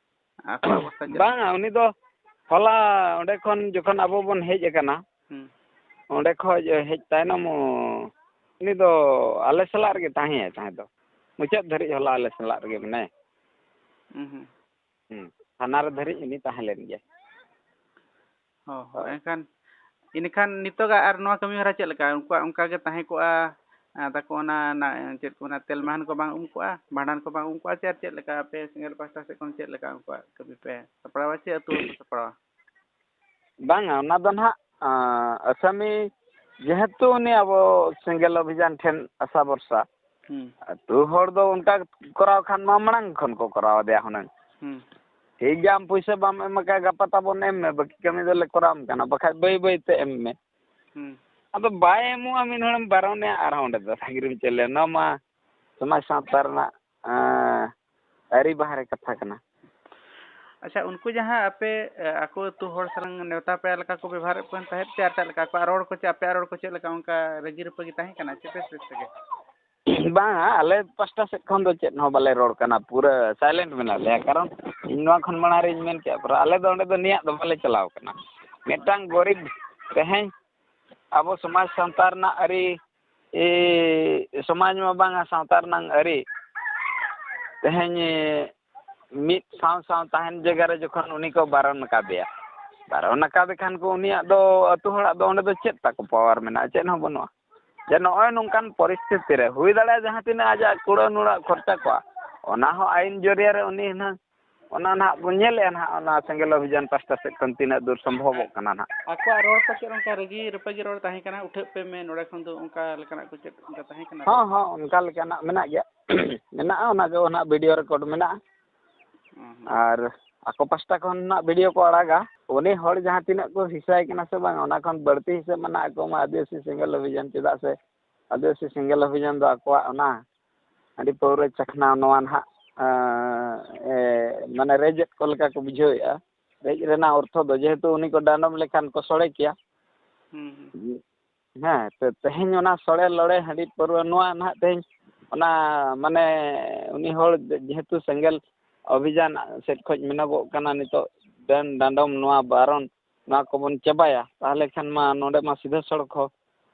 ᱟᱠᱚᱣᱟᱜ ᱚᱵᱚᱥᱛᱟ ᱪᱮᱫ ᱞᱮᱠᱟ? ᱵᱟᱝᱟ, ᱩᱱᱤ ᱫᱚ ᱦᱚᱞᱟ ᱚᱸᱰᱮ ᱠᱷᱚᱱ ᱡᱚᱠᱷᱚᱱ ᱟᱵᱚ ᱵᱚᱱ ᱦᱮᱡ ᱟᱠᱟᱱᱟ, ᱦᱩᱸ᱾ ᱚᱸᱰᱮ ᱠᱷᱚᱡ ᱦᱮᱡ ᱛᱟᱭᱱᱚᱢ, ᱩᱱᱤ ᱫᱚ ᱟᱞᱮ ᱥᱟᱞᱟᱜ ᱨᱮᱜᱮ ᱛᱟᱦᱮᱸᱭᱟᱭ ᱛᱟᱦᱮᱸ ᱫᱚ᱾ ᱢᱩᱪᱟᱹᱫ ᱫᱷᱟᱹᱨᱤᱡ ᱦᱚᱞᱟ ᱟᱞᱮ ᱥᱟᱞᱟᱜ ᱨᱮᱜᱮ ᱢᱮᱱᱟᱭᱟ᱾ ᱦᱩᱸ, ᱦᱩᱸ᱾ ᱦᱩᱸ᱾ ᱛᱷᱟᱱᱟ ᱨᱮ ᱫᱷᱟᱹᱨᱤᱡ ᱩᱱᱤ ᱛᱟᱦᱮᱸ ᱞᱮᱱ ᱜᱮᱭᱟ᱾ ᱦᱚᱸ, ᱦᱚᱸ᱾ ᱦᱳᱭ᱾ ᱮᱱᱠᱷᱟᱱ, ᱤᱱᱟᱹᱠᱷᱟᱱ ᱱᱤᱛᱚᱜᱟᱜ ᱟᱨ ᱱᱚᱣᱟ ᱠᱟᱹᱢᱤ ᱦᱚᱨᱟ ᱪᱮᱫ ᱞᱮᱠᱟ? ᱩᱱᱠᱩᱣᱟᱜ ᱚᱱᱠᱟ ᱜᱮ ᱛᱟᱦᱮᱸ ᱠᱚᱜᱼᱟ, ᱟ, ᱛᱟᱠᱚ ᱚᱱᱟ, ᱚᱱᱟ, ᱪᱮᱫ ᱠᱚ ᱢᱮᱱᱟ, ᱛᱮᱞᱢᱟᱦᱟᱱ ᱠᱚ ᱵᱟᱝ ᱩᱢ ᱠᱚᱜᱼᱟ, ᱵᱷᱟᱸᱰᱟᱱ ᱠᱚ ᱵᱟᱝ ᱩᱢ ᱠᱚᱜᱼᱟ, ᱪᱮ ᱟᱨ ᱪᱮᱫ ᱞᱮᱠᱟ ᱟᱯᱮ ᱥᱮᱸᱜᱮᱞ ᱯᱟᱥᱴᱟ ᱥᱮᱫ ᱠᱷᱚᱱ ᱪᱮᱫ ᱞᱮᱠᱟ ᱩᱱᱠᱩᱣᱟᱜ ᱠᱟᱹᱢᱤ ᱯᱮ ᱥᱟᱯᱲᱟᱣᱟ ᱪᱮ ᱟᱹᱛᱩ ᱦᱚᱲ ᱠᱚ ᱥᱟᱯᱲᱟᱣᱟ? ᱵᱟᱝᱟ, ᱚᱱᱟ ᱫᱚ ᱱᱟᱦᱟᱜ, ᱟᱸ, ᱟᱥᱟᱢᱤ ᱡᱮᱦᱮᱛᱩ ᱩᱱᱤ ᱟᱵᱚ ᱥᱮᱸᱜᱮᱞ ᱚᱵᱷᱤᱡᱟᱱ ᱴᱷᱮᱱ ᱟᱥᱟ ᱵᱷᱚᱨᱥᱟ᱾ ᱦᱩᱸ᱾ ᱟᱹᱛᱩ ᱦᱚᱲ ᱫᱚ ᱚᱱᱠᱟ ᱠᱚᱨᱟᱣ ᱠᱷᱟᱱ ᱢᱟ ᱢᱟᱲᱟᱝ ᱠᱷᱚᱱ ᱠᱚ ᱠᱚᱨᱟᱣ ᱟᱫᱮᱭᱟ ᱦᱩᱱᱟᱹᱝ᱾ ᱦᱩᱸ᱾ ᱴᱷᱤᱠ ᱜᱮᱭᱟ, ᱟᱢ ᱯᱩᱭᱥᱟᱹ ᱵᱟᱢ ᱮᱢ ᱟᱠᱟᱫ, ᱜᱟᱯᱟ ᱛᱟᱵᱚᱱ ᱮᱢ ᱢᱮ, ᱵᱟᱹᱠᱤ ᱠᱟᱹᱢᱤ ᱫᱚᱞᱮ ᱠᱚᱨᱟᱣ ᱟᱢ ᱠᱟᱱᱟ, ᱵᱟᱠᱷᱟᱡ ᱵᱟᱹᱭ ᱵᱟᱹᱭ ᱛᱮ ᱮᱢ ᱢᱮ᱾ ᱦᱩᱸ᱾ ᱟᱫᱚ ᱵᱟᱭ ᱮᱢᱚᱜᱼᱟ, ᱢᱤᱫ ᱦᱚᱲᱮᱢ ᱵᱟᱨᱚᱱᱮᱭᱟ, ᱟᱨᱦᱚᱸ ᱚᱸᱰᱮ ᱫᱚ ᱥᱟᱸᱜᱤᱧ ᱨᱮᱢ ᱪᱟᱹᱞᱩᱭᱟ᱾ ᱱᱚᱣᱟ ᱢᱟ ᱥᱚᱢᱟᱡᱽ ᱥᱟᱶᱛᱟ ᱨᱮᱱᱟᱜ, ᱮᱸ, ᱟᱹᱨᱤ ᱵᱟᱦᱨᱮ ᱠᱟᱛᱷᱟ ᱠᱟᱱᱟ᱾ ᱟᱪᱪᱷᱟ, ᱩᱱᱠᱩ ᱡᱟᱦᱟᱸ ᱟᱯᱮ, ᱮ, ᱟᱠᱚ ᱟᱹᱛᱩ ᱦᱚᱲ ᱥᱟᱞᱟᱜ ᱱᱮᱣᱛᱟ ᱯᱮᱲᱟ ᱞᱮᱠᱟ ᱠᱚ ᱵᱮᱵᱚᱦᱟᱨᱮᱫ ᱠᱟᱱ ᱛᱟᱦᱮᱸᱫ ᱪᱮ ᱟᱨ ᱪᱮᱫ ᱞᱮᱠᱟ? ᱟᱠᱚᱣᱟᱜ ᱨᱚᱲ ᱠᱚ ᱪᱮ ᱟᱯᱮᱭᱟᱜ ᱨᱚᱲ ᱠᱚ ᱪᱮᱫ ᱞᱮᱠᱟ, ᱚᱱᱠᱟ ᱨᱟᱹᱜᱤ ᱨᱟᱹᱯᱟᱹᱜᱤ ᱛᱟᱦᱮᱸ ᱠᱟᱱᱟ ᱪᱮ ᱵᱮᱥ ᱵᱮᱥ ᱛᱮᱜᱮ? ᱵᱟᱝᱟ, ᱟᱞᱮ ᱯᱟᱥᱴᱟ ᱥᱮᱫ ᱠᱷᱚᱱ ᱫᱚ ᱪᱮᱫ ᱦᱚᱸ ᱵᱟᱞᱮ ᱨᱚᱲ ᱠᱟᱱᱟ, ᱯᱩᱨᱟᱹ silent ᱢᱮᱱᱟᱜ ᱞᱮᱭᱟ᱾ ᱠᱟᱨᱚᱱ ᱤᱧ ᱱᱚᱣᱟ ᱠᱷᱚᱱ ᱢᱟᱲᱟᱝ ᱨᱤᱧ ᱢᱮᱱ ᱠᱮᱜᱼᱟ, ᱯᱩᱨᱟᱹ ᱟᱞᱮ ᱫᱚ ᱚᱸᱰᱮ ᱫᱚ ᱱᱤᱭᱟᱜ ᱫᱚ ᱵᱟᱞᱮ ᱪᱟᱞᱟᱣ ᱠᱟᱱᱟ᱾ ᱢᱤᱫᱴᱟᱝ ᱜᱚᱨᱤᱵᱽ ᱛᱮᱦᱮᱧ ᱟᱵᱚ ᱥᱚᱢᱟᱡᱽ ᱥᱟᱶᱛᱟ ᱨᱮᱱᱟᱜ ᱟᱹᱨᱤ, ᱮ, ᱥᱚᱢᱟᱡᱽ ᱢᱟ ᱵᱟᱝᱟ, ᱥᱟᱶᱛᱟ ᱨᱮᱱᱟᱜ ᱟᱹᱨᱤ ᱛᱮᱦᱮᱧ ᱢᱤᱫ ᱥᱟᱶ ᱥᱟᱶ ᱛᱟᱦᱮᱱ ᱡᱟᱭᱜᱟ ᱨᱮ ᱡᱚᱠᱷᱚᱱ ᱩᱱᱤ ᱠᱚ ᱵᱟᱨᱚᱱ ᱟᱠᱟᱫᱮᱭᱟ, ᱵᱟᱨᱚᱱ ᱟᱠᱟᱫᱮ ᱠᱷᱟᱱ ᱠᱚ ᱩᱱᱤᱭᱟᱜ ᱫᱚ ᱟᱹᱛᱩ ᱦᱚᱲᱟᱜ ᱫᱚ ᱚᱸᱰᱮ ᱫᱚ ᱪᱮᱫ ᱛᱟᱠᱚ power ᱢᱮᱱᱟᱜᱼᱟ? ᱪᱮᱫ ᱦᱚᱸ ᱵᱟᱹᱱᱩᱜᱼᱟ᱾ ᱡᱮ ᱱᱚᱜᱼᱚᱭ ᱱᱚᱝᱠᱟᱱ ᱯᱚᱨᱤᱥᱛᱷᱤᱛᱤ ᱨᱮ ᱦᱩᱭ ᱫᱟᱲᱮᱭᱟᱜᱼᱟ ᱡᱟᱦᱟᱸ ᱛᱤᱱᱟᱹᱜ ᱟᱡᱟᱜ ᱠᱩᱲᱟᱹ ᱱᱩᱲᱟᱹ ᱠᱷᱚᱨᱪᱟ ᱠᱚᱜᱼᱟ, ᱚᱱᱟ ᱦᱚᱸ ᱟᱭᱤᱱ ᱡᱚᱨᱤᱭᱟ ᱨᱮ ᱩᱱᱤ ᱦᱩᱱᱟᱹᱝ ᱚᱱᱟ ᱱᱟᱦᱟᱜ ᱵᱚᱱ ᱧᱮᱞᱮᱜᱼᱟ ᱱᱟᱦᱟᱜ, ᱚᱱᱟ ᱥᱮᱸᱜᱮᱞ ᱚᱵᱷᱤᱡᱟᱱ ᱯᱟᱥᱴᱟ ᱥᱮᱫ ᱠᱷᱚᱱ ᱛᱤᱱᱟᱹᱜ ᱫᱩᱨ ᱥᱚᱢᱵᱷᱚᱵᱚᱜ ᱠᱟᱱᱟ ᱱᱟᱦᱟᱜ᱾ ᱟᱠᱚᱣᱟᱜ ᱨᱚᱲ ᱠᱚ ᱪᱮᱫ ᱚᱱᱠᱟ ᱨᱟᱹᱜᱤ ᱨᱟᱹᱯᱟᱹᱜᱤ ᱨᱚᱲ ᱛᱟᱦᱮᱸ ᱠᱟᱱᱟ, "ᱩᱴᱷᱟᱹᱜ ᱯᱮ ᱢᱮ ᱱᱚᱰᱮ ᱠᱷᱚᱱ ᱫᱚ", ᱚᱱᱠᱟ ᱞᱮᱠᱟᱱᱟᱜ ᱠᱚ ᱪᱮᱫ ᱚᱱᱠᱟ ᱛᱟᱦᱮᱸ ᱠᱟᱱᱟ? ᱦᱚᱸ, ᱦᱚᱸ, ᱚᱱᱠᱟ ᱞᱮᱠᱟᱱᱟᱜ ᱢᱮᱱᱟᱜ ᱜᱮᱭᱟ᱾ ᱢᱮᱱᱟᱜᱼᱟ, ᱚᱱᱟ ᱠᱚ ᱱᱟᱦᱟᱜ video record ᱢᱮᱱᱟᱜᱼᱟ᱾ ᱦᱩᱸ, ᱦᱩᱸ᱾ ᱟᱨ ᱟᱠᱚ ᱯᱟᱥᱴᱟ ᱠᱷᱚᱱ ᱱᱟᱦᱟᱜ video ᱠᱚ ᱟᱲᱟᱜᱟ, ᱩᱱᱤ ᱦᱚᱲ ᱡᱟᱦᱟᱸ ᱛᱤᱱᱟᱹᱜ ᱠᱚ ᱦᱤᱥᱟᱭ ᱠᱟᱱᱟ ᱥᱮ ᱵᱟᱝ, ᱚᱱᱟ ᱠᱷᱚᱱ ᱵᱟᱹᱲᱛᱤ ᱦᱤᱥᱟᱹ ᱢᱮᱱᱟᱜᱼᱟ ᱟᱠᱚ ᱢᱟ ᱟᱹᱫᱤᱵᱟᱹᱥᱤ ᱥᱮᱸᱜᱮᱞ ᱚᱵᱷᱤᱡᱟᱱ, ᱪᱮᱫᱟᱜ ᱥᱮ ᱟᱹᱫᱤᱵᱟᱹᱥᱤ ᱥᱮᱸᱜᱮᱞ ᱚᱵᱷᱤᱡᱟᱱ ᱫᱚ ᱟᱠᱚᱣᱟᱜ ᱚᱱᱟ ᱦᱟᱺᱰᱤ ᱯᱟᱹᱣᱨᱟᱹ ᱪᱟᱠᱷᱱᱟ ᱱᱚᱣᱟ ᱱᱟᱦᱟᱜ, ᱮᱸ, ᱮ, ᱢᱟᱱᱮ ᱨᱮᱡᱮᱫ ᱠᱚ ᱞᱮᱠᱟ ᱠᱚ ᱵᱩᱡᱷᱟᱹᱣᱮᱫᱼᱟ᱾ ᱨᱮᱡ ᱨᱮᱱᱟᱜ ᱚᱨᱛᱷᱚ ᱫᱚ ᱡᱮᱦᱮᱛᱩ ᱩᱱᱤ ᱠᱚ ᱰᱟᱸᱰᱚᱢ ᱞᱮᱠᱷᱟᱱ ᱠᱚ ᱥᱚᱲᱮ ᱠᱮᱭᱟ᱾ ᱦᱩᱸ, ᱦᱩᱸ᱾ ᱦᱮᱸ, ᱛᱚ ᱛᱮᱦᱮᱧ ᱚᱱᱟ ᱥᱚᱲᱮ ᱞᱚᱲᱮ ᱦᱟᱺᱰᱤ ᱯᱟᱹᱣᱨᱟᱹ ᱱᱚᱣᱟ ᱱᱟᱦᱟᱜ ᱛᱮᱦᱮᱧ ᱚᱱᱟ ᱢᱟᱱᱮ ᱩᱱᱤ ᱦᱚᱲ ᱡᱮᱦᱮᱛᱩ ᱥᱮᱸᱜᱮᱞ ᱚᱵᱷᱤᱡᱟᱱ ᱥᱮᱫ ᱠᱷᱚᱱ ᱢᱮᱱᱚᱜᱚᱜ ᱠᱟᱱᱟ ᱱᱤᱛᱚᱜ ᱰᱟᱹᱱ ᱰᱟᱸᱰᱚᱢ ᱱᱚᱣᱟ ᱵᱟᱨᱚᱱ ᱱᱚᱣᱟ ᱠᱚᱵᱚᱱ ᱪᱟᱵᱟᱭᱟ, ᱛᱟᱦᱚᱞᱮ ᱠᱷᱟᱱ ᱢᱟ ᱱᱚᱰᱮ ᱢᱟ ᱥᱤᱫᱷᱟᱹ ᱥᱚᱲᱚᱠ ᱦᱚᱸ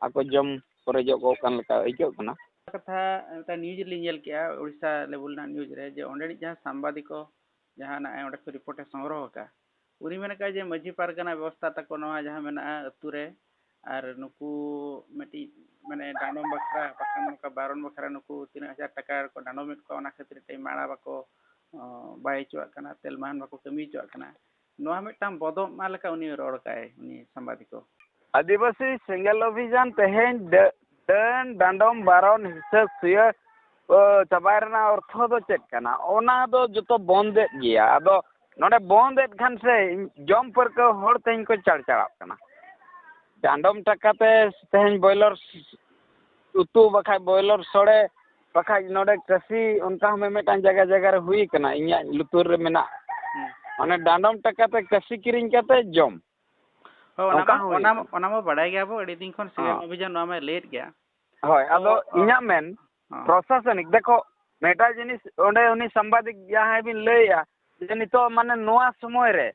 ᱟᱠᱚ ᱡᱚᱢ ᱯᱚᱨᱮᱡᱚᱜᱚᱜ ᱠᱟᱱ ᱞᱮᱠᱟ ᱟᱹᱭᱠᱟᱹᱜ ᱠᱟᱱᱟ᱾ ᱠᱟᱛᱷᱟ ᱢᱤᱫᱴᱟᱝ news ᱨᱮᱞᱤᱧ ᱧᱮᱞ ᱠᱮᱜᱼᱟ, ᱳᱰᱤᱥᱟ level ᱨᱮᱱᱟᱜ news ᱨᱮ, ᱡᱮ ᱚᱸᱰᱮᱱᱤᱡ ᱡᱟᱦᱟᱸ ᱥᱟᱢᱵᱟᱫᱤᱠ ᱠᱚ ᱡᱟᱦᱟᱸ ᱱᱟᱜᱼᱮ ᱚᱸᱰᱮ ᱠᱷᱚᱱ report ᱮ ᱥᱚᱝᱜᱨᱚᱦᱚ ᱟᱠᱟᱫᱼᱟ, ᱩᱱᱤ ᱢᱮᱱ ᱟᱠᱟᱫᱼᱟ ᱡᱮ ᱢᱟᱹᱡᱷᱤ ᱯᱟᱨᱜᱟᱱᱟ ᱵᱮᱵᱚᱥᱛᱷᱟ ᱛᱟᱠᱚ ᱱᱚᱣᱟ ᱡᱟᱦᱟᱸ ᱢᱮᱱᱟᱜᱼᱟ ᱟᱹᱛᱩ ᱨᱮ, ᱟᱨ ᱱᱩᱠᱩ ᱢᱤᱫᱴᱤᱡ ᱢᱟᱱᱮ ᱰᱟᱸᱰᱚᱢ ᱵᱟᱠᱷᱨᱟ, ᱵᱟᱠᱷᱟᱱ ᱱᱚᱝᱠᱟ ᱵᱟᱨᱚᱱ ᱵᱟᱠᱷᱨᱟ ᱱᱩᱠᱩ ᱛᱤᱱᱟᱹᱜ ᱦᱟᱡᱟᱨ ᱴᱟᱠᱟ ᱠᱚ ᱰᱟᱸᱰᱚᱢᱮᱫ ᱠᱚᱣᱟ, ᱚᱱᱟ ᱠᱷᱟᱹᱛᱤᱨ ᱛᱮ ᱢᱟᱲᱟ ᱵᱟᱠᱚ, ᱚ, ᱵᱟᱭ ᱦᱚᱪᱚᱣᱟᱜ ᱠᱟᱱᱟ, ᱛᱮᱞᱢᱟᱦᱟᱱ ᱵᱟᱠᱚ ᱠᱟᱹᱢᱤ ᱦᱚᱪᱚᱣᱟᱜ ᱠᱟᱱᱟ᱾ ᱱᱚᱣᱟ ᱢᱤᱫᱴᱟᱝ ᱵᱚᱫᱚᱞ ᱮᱢᱟ ᱞᱮᱠᱟ ᱩᱱᱤ ᱨᱚᱲ ᱠᱟᱭ, ᱩᱱᱤ ᱥᱟᱢᱵᱟᱫᱤᱠ᱾ ᱟᱹᱫᱤᱵᱟᱹᱥᱤ ᱥᱮᱸᱜᱮᱞ ᱚᱵᱷᱤᱡᱟᱱ ᱛᱮᱦᱮᱧ ᱰᱟᱹ-, ᱰᱟᱹᱱ ᱰᱟᱸᱰᱚᱢ ᱵᱟᱨᱚᱱ ᱦᱤᱥᱟᱹ ᱥᱩᱭᱟᱹ, ᱚ, ᱪᱟᱵᱟᱭ ᱨᱮᱱᱟᱜ ᱚᱨᱛᱷᱚ ᱫᱚ ᱪᱮᱫ ᱠᱟᱱᱟ? ᱚᱱᱟ ᱫᱚ ᱡᱚᱛᱚ ᱵᱚᱱᱫᱮᱫ ᱜᱮᱭᱟ᱾ ᱟᱫᱚ ᱱᱚᱰᱮ ᱵᱚᱱᱫᱮᱫ ᱠᱷᱟᱱ ᱥᱮ ᱡᱚᱢ ᱯᱟᱹᱨᱠᱟᱹᱣ ᱦᱚᱲ ᱛᱮᱦᱮᱧ ᱠᱚ ᱪᱟᱲᱪᱟᱲᱟᱜ ᱠᱟᱱᱟ᱾ ᱰᱟᱸᱰᱚᱢ ᱴᱟᱠᱟ ᱛᱮ ᱛᱮᱦᱮᱧ ᱵᱚᱭᱞᱚᱨ ᱩᱛᱩ ᱵᱟᱠᱷᱟᱡ ᱵᱚᱭᱞᱚᱨ ᱥᱚᱲᱮ ᱵᱟᱠᱷᱟᱡ ᱱᱚᱰᱮ ᱠᱟᱹᱥᱤ ᱚᱱᱠᱟ ᱦᱚᱸ ᱢᱤᱢᱤᱫᱴᱟᱝ ᱡᱟᱭᱜᱟ ᱡᱟᱭᱜᱟ ᱨᱮ ᱦᱩᱭ ᱠᱟᱱᱟ, ᱤᱧᱟᱹᱜ ᱞᱩᱛᱩᱨ ᱨᱮ ᱢᱮᱱᱟᱜᱼᱟ᱾ ᱦᱩᱸ᱾ ᱢᱟᱱᱮ ᱰᱟᱸᱰᱚᱢ ᱴᱟᱠᱟ ᱛᱮ ᱠᱟᱹᱥᱤ ᱠᱤᱨᱤᱧ ᱠᱟᱛᱮ ᱡᱚᱢ᱾ ᱦᱳᱭ, ᱚᱱᱟ ᱚᱱᱠᱟ ᱢᱟ, ᱦᱚᱸ ᱚᱱᱟ ᱦᱩᱭᱩᱜ ᱢᱟ, ᱠᱟᱱᱟ᱾ ᱚᱱᱟ ᱢᱟ ᱵᱟᱰᱟᱭ ᱜᱮᱭᱟ ᱵᱚ, ᱟᱹᱰᱤ ᱫᱤᱱ ᱠᱷᱚᱱ ᱥᱤ ᱮᱢ ᱦᱚᱸ᱾ ᱚᱵᱷᱤᱡᱟᱱ ᱱᱚᱣᱟ ᱢᱟᱭ ᱞᱟᱹᱭᱮᱫ ᱜᱮᱭᱟ᱾ ᱦᱳᱭ, ᱟᱫᱚ ᱛᱚ, ᱤᱧᱟᱹᱜ ᱢᱮᱱ, ᱦᱚᱸ᱾ ᱯᱨᱚᱥᱟᱥᱚᱱᱤᱠ, ᱫᱮᱠᱷᱚ, ᱢᱤᱫᱴᱟᱜ ᱡᱤᱱᱤᱥ ᱚᱸᱰᱮ ᱩᱱᱤ ᱥᱟᱢᱵᱟᱫᱤᱠ ᱡᱟᱦᱟᱸᱭ ᱵᱤᱱ ᱞᱟᱹᱭᱮᱜᱼᱟ, ᱡᱮ ᱱᱤᱛᱚᱜ ᱢᱟᱱᱮ ᱱᱚᱣᱟ ᱥᱚᱢᱚᱭ ᱨᱮ,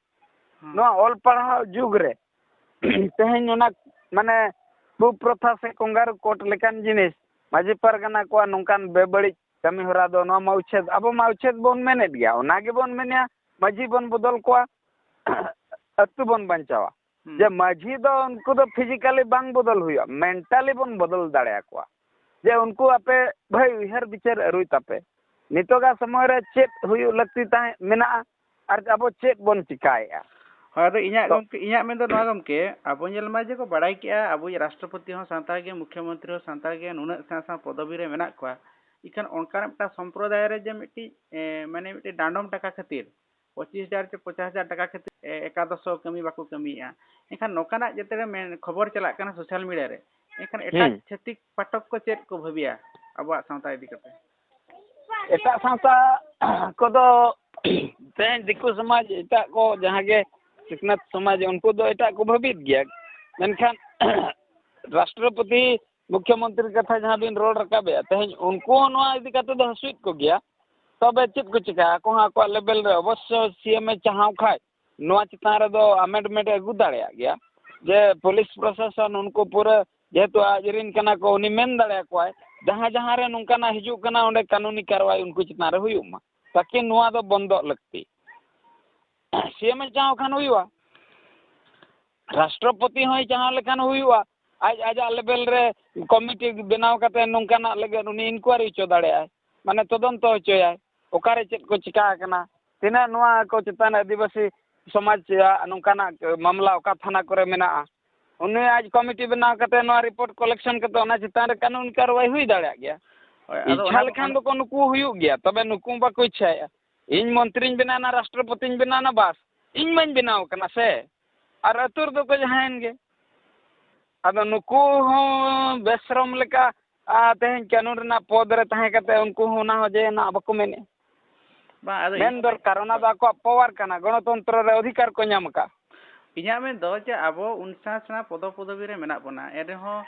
ᱦᱚᱸ᱾ ᱱᱚᱣᱟ ᱚᱞ ᱯᱟᱲᱦᱟᱣ ᱡᱩᱜᱽ ᱨᱮ, ᱛᱮᱦᱮᱧ ᱚᱱᱟ ᱢᱟᱱᱮ ᱠᱩᱯᱨᱚᱛᱷᱟ ᱥᱮ ᱠᱚᱝᱜᱟᱨᱩ ᱠᱳᱰ ᱞᱮᱠᱟᱱ ᱡᱤᱱᱤᱥ, ᱢᱟᱹᱡᱷᱤ ᱯᱟᱨᱜᱟᱱᱟ ᱠᱚᱣᱟᱜ ᱱᱚᱝᱠᱟᱱ ᱵᱮᱵᱟᱹᱲᱤᱡ ᱠᱟᱹᱢᱤ ᱦᱚᱨᱟ ᱫᱚ ᱱᱚᱣᱟ ᱢᱟ ᱩᱪᱷᱮᱫ, ᱟᱵᱚ ᱢᱟ ᱩᱪᱷᱮᱫ ᱵᱚᱱ ᱢᱮᱱᱮᱫ ᱜᱮᱭᱟ, ᱚᱱᱟ ᱜᱮᱵᱚᱱ ᱢᱮᱱᱮᱜᱼᱟ, ᱢᱟᱹᱡᱷᱤ ᱵᱚᱱ ᱵᱚᱫᱚᱞ ᱠᱚᱣᱟ, ᱟᱹᱛᱩ ᱵᱚᱱ ᱵᱟᱧᱪᱟᱣᱟ᱾ ᱦᱩᱸ᱾ ᱡᱮ ᱢᱟᱹᱡᱷᱤ ᱫᱚ ᱩᱱᱠᱩ ᱫᱚ physically ᱵᱟᱝ ᱵᱚᱫᱚᱞ ᱦᱩᱭᱩᱜᱼᱟ, mentally ᱵᱚᱱ ᱵᱚᱫᱚᱞ ᱫᱟᱲᱮᱭᱟᱠᱚᱣᱟ᱾ ᱡᱮ ᱩᱱᱠᱩ ᱟᱯᱮ ᱵᱷᱟᱹᱭ ᱩᱭᱦᱟᱹᱨ ᱵᱤᱪᱟᱹᱨ ᱟᱹᱨᱩᱭ ᱛᱟᱯᱮ, ᱱᱤᱛᱚᱜᱟᱜ ᱥᱚᱢᱚᱭ ᱨᱮ ᱪᱮᱫ ᱦᱩᱭᱩᱜ ᱞᱟᱹᱠᱛᱤ ᱛᱟᱦᱮᱸ ᱢᱮᱱᱟᱜᱼᱟ ᱟᱨ ᱟᱵᱚ ᱪᱮᱫ ᱵᱚᱱ ᱪᱤᱠᱟᱭᱮᱜᱼᱟ᱾ ᱦᱳᱭ, ᱟᱫᱚ ᱤᱧᱟᱹᱜ ᱛᱚ ᱜᱚᱢᱠᱮ, ᱤᱧᱟᱹᱜ ᱢᱮᱱ ᱫᱚ ᱱᱚᱣᱟ ᱜᱚᱢᱠᱮ, ᱟᱵᱚ ᱧᱮᱞ ᱢᱟ ᱡᱮ ᱠᱚ ᱵᱟᱲᱟᱭ ᱠᱮᱜᱼᱟ, ᱟᱵᱚᱭᱤᱡ ᱨᱟᱥᱴᱨᱚᱯᱚᱛᱤ ᱦᱚᱸ ᱥᱟᱱᱛᱟᱲ ᱜᱮ, ᱢᱩᱠᱷᱭᱚᱢᱚᱱᱛᱨᱤ ᱦᱚᱸ ᱥᱟᱱᱛᱟᱲ ᱜᱮ, ᱱᱩᱱᱟᱹᱜ ᱥᱮᱬᱟ ᱥᱮᱬᱟ ᱯᱚᱫᱚᱵᱤ ᱨᱮ ᱢᱮᱱᱟᱜ ᱠᱚᱣᱟ, ᱤᱠᱷᱟᱹᱱ ᱚᱱᱠᱟᱱᱟᱜ ᱢᱤᱫᱴᱟᱝ ᱥᱚᱢᱯᱨᱚᱫᱟᱭ ᱨᱮ ᱡᱮ ᱢᱤᱫᱴᱤᱡ, ᱮ, ᱢᱟᱱᱮ ᱢᱤᱫᱴᱤᱡ ᱰᱟᱸᱰᱚᱢ ᱴᱟᱠᱟ ᱠᱷᱟᱹᱛᱤᱨ ᱯᱚᱸᱪᱤᱥ ᱦᱟᱡᱟᱨ ᱪᱮ ᱯᱚᱧᱪᱟᱥ ᱦᱟᱡᱟᱨ ᱴᱟᱠᱟ ᱠᱷᱟᱹᱛᱤᱨ ᱮ-, ᱮᱠᱟᱫᱚᱥ ᱠᱟᱹᱢᱤ ᱵᱟᱠᱚ ᱠᱟᱹᱢᱤᱭᱮᱫᱼᱟ᱾ ᱮᱱᱠᱷᱟᱱ ᱱᱚᱝᱠᱟᱱᱟᱜ ᱡᱟᱛᱮ ᱨᱮ ᱢᱮᱱ, ᱠᱷᱚᱵᱚᱨ ᱪᱟᱞᱟᱜ ᱠᱟᱱᱟ social media ᱨᱮ, ᱮᱱᱠᱷᱟᱱ ᱮᱴᱟᱜ ᱦᱩᱸ᱾ ᱪᱷᱟᱹᱛᱤᱠ ᱯᱟᱴᱷᱚᱠ ᱠᱚ ᱪᱮᱫ ᱠᱚ ᱵᱷᱟᱹᱵᱤᱭᱟ ᱟᱵᱚᱣᱟᱜ ᱥᱟᱶᱛᱟ ᱤᱫᱤ ᱠᱟᱛᱮ? ᱮᱴᱟᱜ ᱥᱟᱶᱛᱟ ᱠᱚᱫᱚ ᱛᱮᱦᱮᱧ ᱫᱤᱠᱩ ᱥᱚᱢᱟᱡᱽ, ᱮᱴᱟᱜ ᱠᱚ ᱡᱟᱦᱟᱸ ᱜᱮ ᱥᱤᱠᱷᱱᱟᱹᱛ ᱥᱚᱢᱟᱡᱽ, ᱩᱱᱠᱩ ᱫᱚ ᱮᱴᱟᱜ ᱠᱚ ᱵᱷᱟᱹᱵᱤᱛ ᱜᱮᱭᱟ, ᱢᱮᱱᱠᱷᱟᱱ ᱨᱟᱥᱴᱨᱚᱯᱚᱛᱤ, ᱢᱩᱠᱷᱭᱚᱢᱚᱱᱛᱨᱤ ᱠᱟᱛᱷᱟ ᱡᱟᱦᱟᱸ ᱵᱤᱱ ᱨᱚᱲ ᱨᱟᱠᱟᱵᱮᱜᱼᱟ, ᱛᱮᱦᱮᱧ ᱩᱱᱠᱩ ᱦᱚᱸ ᱱᱚᱣᱟ ᱤᱫᱤ ᱠᱟᱛᱮ ᱫᱚ ᱦᱟᱹᱥᱩᱭᱮᱫ ᱠᱚᱜᱮᱭᱟ᱾ ᱛᱚᱵᱮ ᱪᱮᱫ ᱠᱚ ᱪᱤᱠᱟᱹᱭᱟ? ᱟᱠᱚ ᱦᱚᱸ ᱟᱠᱚᱣᱟᱜ level ᱨᱮ ᱚᱵᱚᱥᱥᱚ ᱥᱤ ᱮᱢ ᱮ ᱪᱟᱦᱟᱣ ᱠᱷᱟᱡ ᱱᱚᱣᱟ ᱪᱮᱛᱟᱱ ᱨᱮᱫᱚ amendment ᱮ ᱟᱹᱜᱩ ᱫᱟᱲᱮᱭᱟᱜ ᱜᱮᱭᱟ, ᱡᱮ ᱯᱩᱞᱤᱥ ᱯᱨᱚᱥᱟᱥᱚᱱ ᱩᱱᱠᱩ ᱯᱩᱨᱟᱹ ᱡᱮᱦᱮᱛᱩ ᱟᱡ ᱨᱮᱱ ᱠᱟᱱᱟ ᱠᱚ, ᱩᱱᱤ ᱢᱮᱱ ᱫᱟᱲᱮᱭᱟᱠᱚᱣᱟᱭ, ᱡᱟᱦᱟᱸ ᱡᱟᱦᱟᱸ ᱨᱮ ᱱᱚᱝᱠᱟᱱᱟᱜ ᱦᱤᱡᱩᱜ ᱠᱟᱱᱟ, ᱚᱸᱰᱮ ᱠᱟᱹᱱᱩᱱᱤ ᱠᱟᱨᱣᱟᱭ ᱩᱱᱠᱩ ᱪᱮᱛᱟᱱ ᱨᱮ ᱦᱩᱭᱩᱜ ᱢᱟ, ᱛᱟᱠᱤ ᱱᱚᱣᱟ ᱫᱚ ᱵᱚᱱᱫᱚᱜ ᱞᱟᱹᱠᱛᱤ᱾ ᱥᱤ ᱮᱢ ᱮ ᱪᱟᱦᱟᱣ ᱠᱷᱟᱱ ᱦᱩᱭᱩᱜᱼᱟ, ᱨᱟᱥᱴᱨᱚᱯᱚᱛᱤ ᱦᱚᱸᱭ ᱪᱟᱦᱟᱣ ᱞᱮᱠᱷᱟᱱ ᱦᱩᱭᱩᱜᱼᱟ, ᱟᱡ ᱟᱡᱟᱜ level ᱨᱮ ᱠᱚᱢᱤᱴᱤ ᱵᱮᱱᱟᱣ ᱠᱟᱛᱮ ᱱᱚᱝᱠᱟᱱᱟᱜ ᱞᱟᱹᱜᱤᱫ ᱩᱱᱤ inquiry ᱦᱚᱪᱚ ᱫᱟᱲᱮᱭᱟᱜᱼᱟᱭ, ᱢᱟᱱᱮ ᱛᱚᱫᱚᱱᱛᱚ ᱦᱚᱪᱚᱭᱟᱭ, ᱚᱠᱟᱨᱮ ᱪᱮᱫ ᱠᱚ ᱪᱤᱠᱟ ᱟᱠᱟᱱᱟ, ᱛᱤᱱᱟᱹᱜ ᱱᱚᱣᱟ ᱠᱚ ᱪᱮᱛᱟᱱ ᱨᱮ ᱟᱹᱫᱤᱵᱟᱹᱥᱤ ᱥᱚᱢᱟᱡᱽ ᱟᱜ ᱱᱚᱝᱠᱟᱱᱟᱜ ᱢᱟᱢᱞᱟ ᱚᱠᱟ ᱛᱷᱟᱱᱟ ᱠᱚᱨᱮ ᱢᱮᱱᱟᱜᱼᱟ, ᱩᱱᱤ ᱟᱡ ᱠᱚᱢᱤᱴᱤ ᱵᱮᱱᱟᱣ ᱠᱟᱛᱮ ᱱᱚᱣᱟ report collection ᱠᱟᱛᱮ ᱚᱱᱟ ᱪᱮᱛᱟᱱ ᱨᱮ ᱠᱟᱹᱱᱩᱱ ᱠᱟᱨᱣᱟᱭ ᱦᱩᱭ ᱫᱟᱲᱮᱭᱟᱜ ᱜᱮᱭᱟ᱾ ᱦᱳᱭ, ᱟᱫᱚ ᱤᱪᱪᱷᱟ ᱚᱱᱟ, ᱞᱮᱠᱷᱟᱱ ᱚᱱᱟ ᱫᱚᱠᱚ ᱱᱩᱠᱩ ᱦᱩᱭᱩᱜ ᱜᱮᱭᱟ, ᱛᱚᱵᱮ ᱱᱩᱠᱩ ᱵᱟᱠᱚ ᱤᱪᱪᱷᱟᱭᱮᱫᱼᱟ᱾ ᱤᱧ ᱢᱚᱱᱛᱨᱤᱧ ᱵᱮᱱᱟᱣ ᱮᱱᱟ, ᱨᱟᱥᱴᱨᱚᱯᱚᱛᱤᱧ ᱵᱮᱱᱟᱣ ᱮᱱᱟ, ᱵᱟᱥ, ᱤᱧ ᱢᱟᱧ ᱵᱮᱱᱟᱣ ᱠᱟᱱᱟ ᱥᱮ, ᱟᱨ ᱟᱹᱛᱩ ᱨᱮᱫᱚ ᱠᱚ ᱡᱟᱦᱟᱸᱭᱮᱱ ᱜᱮ᱾ ᱟᱫᱚ ᱱᱩᱠᱩ ᱦᱚᱸ ᱵᱮᱥᱨᱚᱢ ᱞᱮᱠᱟ, ᱟᱨ ᱛᱮᱦᱮᱧ ᱠᱟᱹᱱᱩᱱ ᱨᱮᱱᱟᱜ ᱯᱚᱫᱽ ᱨᱮ ᱛᱟᱦᱮᱸ ᱠᱟᱛᱮ ᱩᱱᱠᱩ ᱦᱚᱸ ᱚᱱᱟ ᱦᱚᱸ ᱡᱮ ᱱᱟᱜ ᱵᱟᱠᱚ ᱢᱮᱱᱮᱫᱼᱟ᱾ ᱵᱟᱝ, ᱟᱫᱚ ᱢᱮᱱ ᱤᱧ ᱫᱚᱨᱠᱟᱨ, ᱚᱱᱟ ᱫᱚ ᱟᱠᱚᱣᱟᱜ ᱯᱟᱣᱟᱨ ᱠᱟᱱᱟ, ᱜᱚᱱᱚᱛᱚᱱᱛᱨᱚ ᱨᱮ ᱚᱫᱷᱤᱠᱟᱨ ᱠᱚ ᱧᱟᱢ ᱟᱠᱟᱫ᱾ ᱤᱧᱟᱹᱜ ᱢᱮᱱ ᱫᱚ ᱡᱮ ᱟᱵᱚ ᱩᱱ ᱥᱮᱬᱟ ᱥᱮᱬᱟ ᱯᱚᱫᱚ ᱯᱚᱫᱚᱵᱤ ᱨᱮ ᱢᱮᱱᱟᱜ ᱵᱚᱱᱟ, ᱮᱱ ᱨᱮᱦᱚᱸ,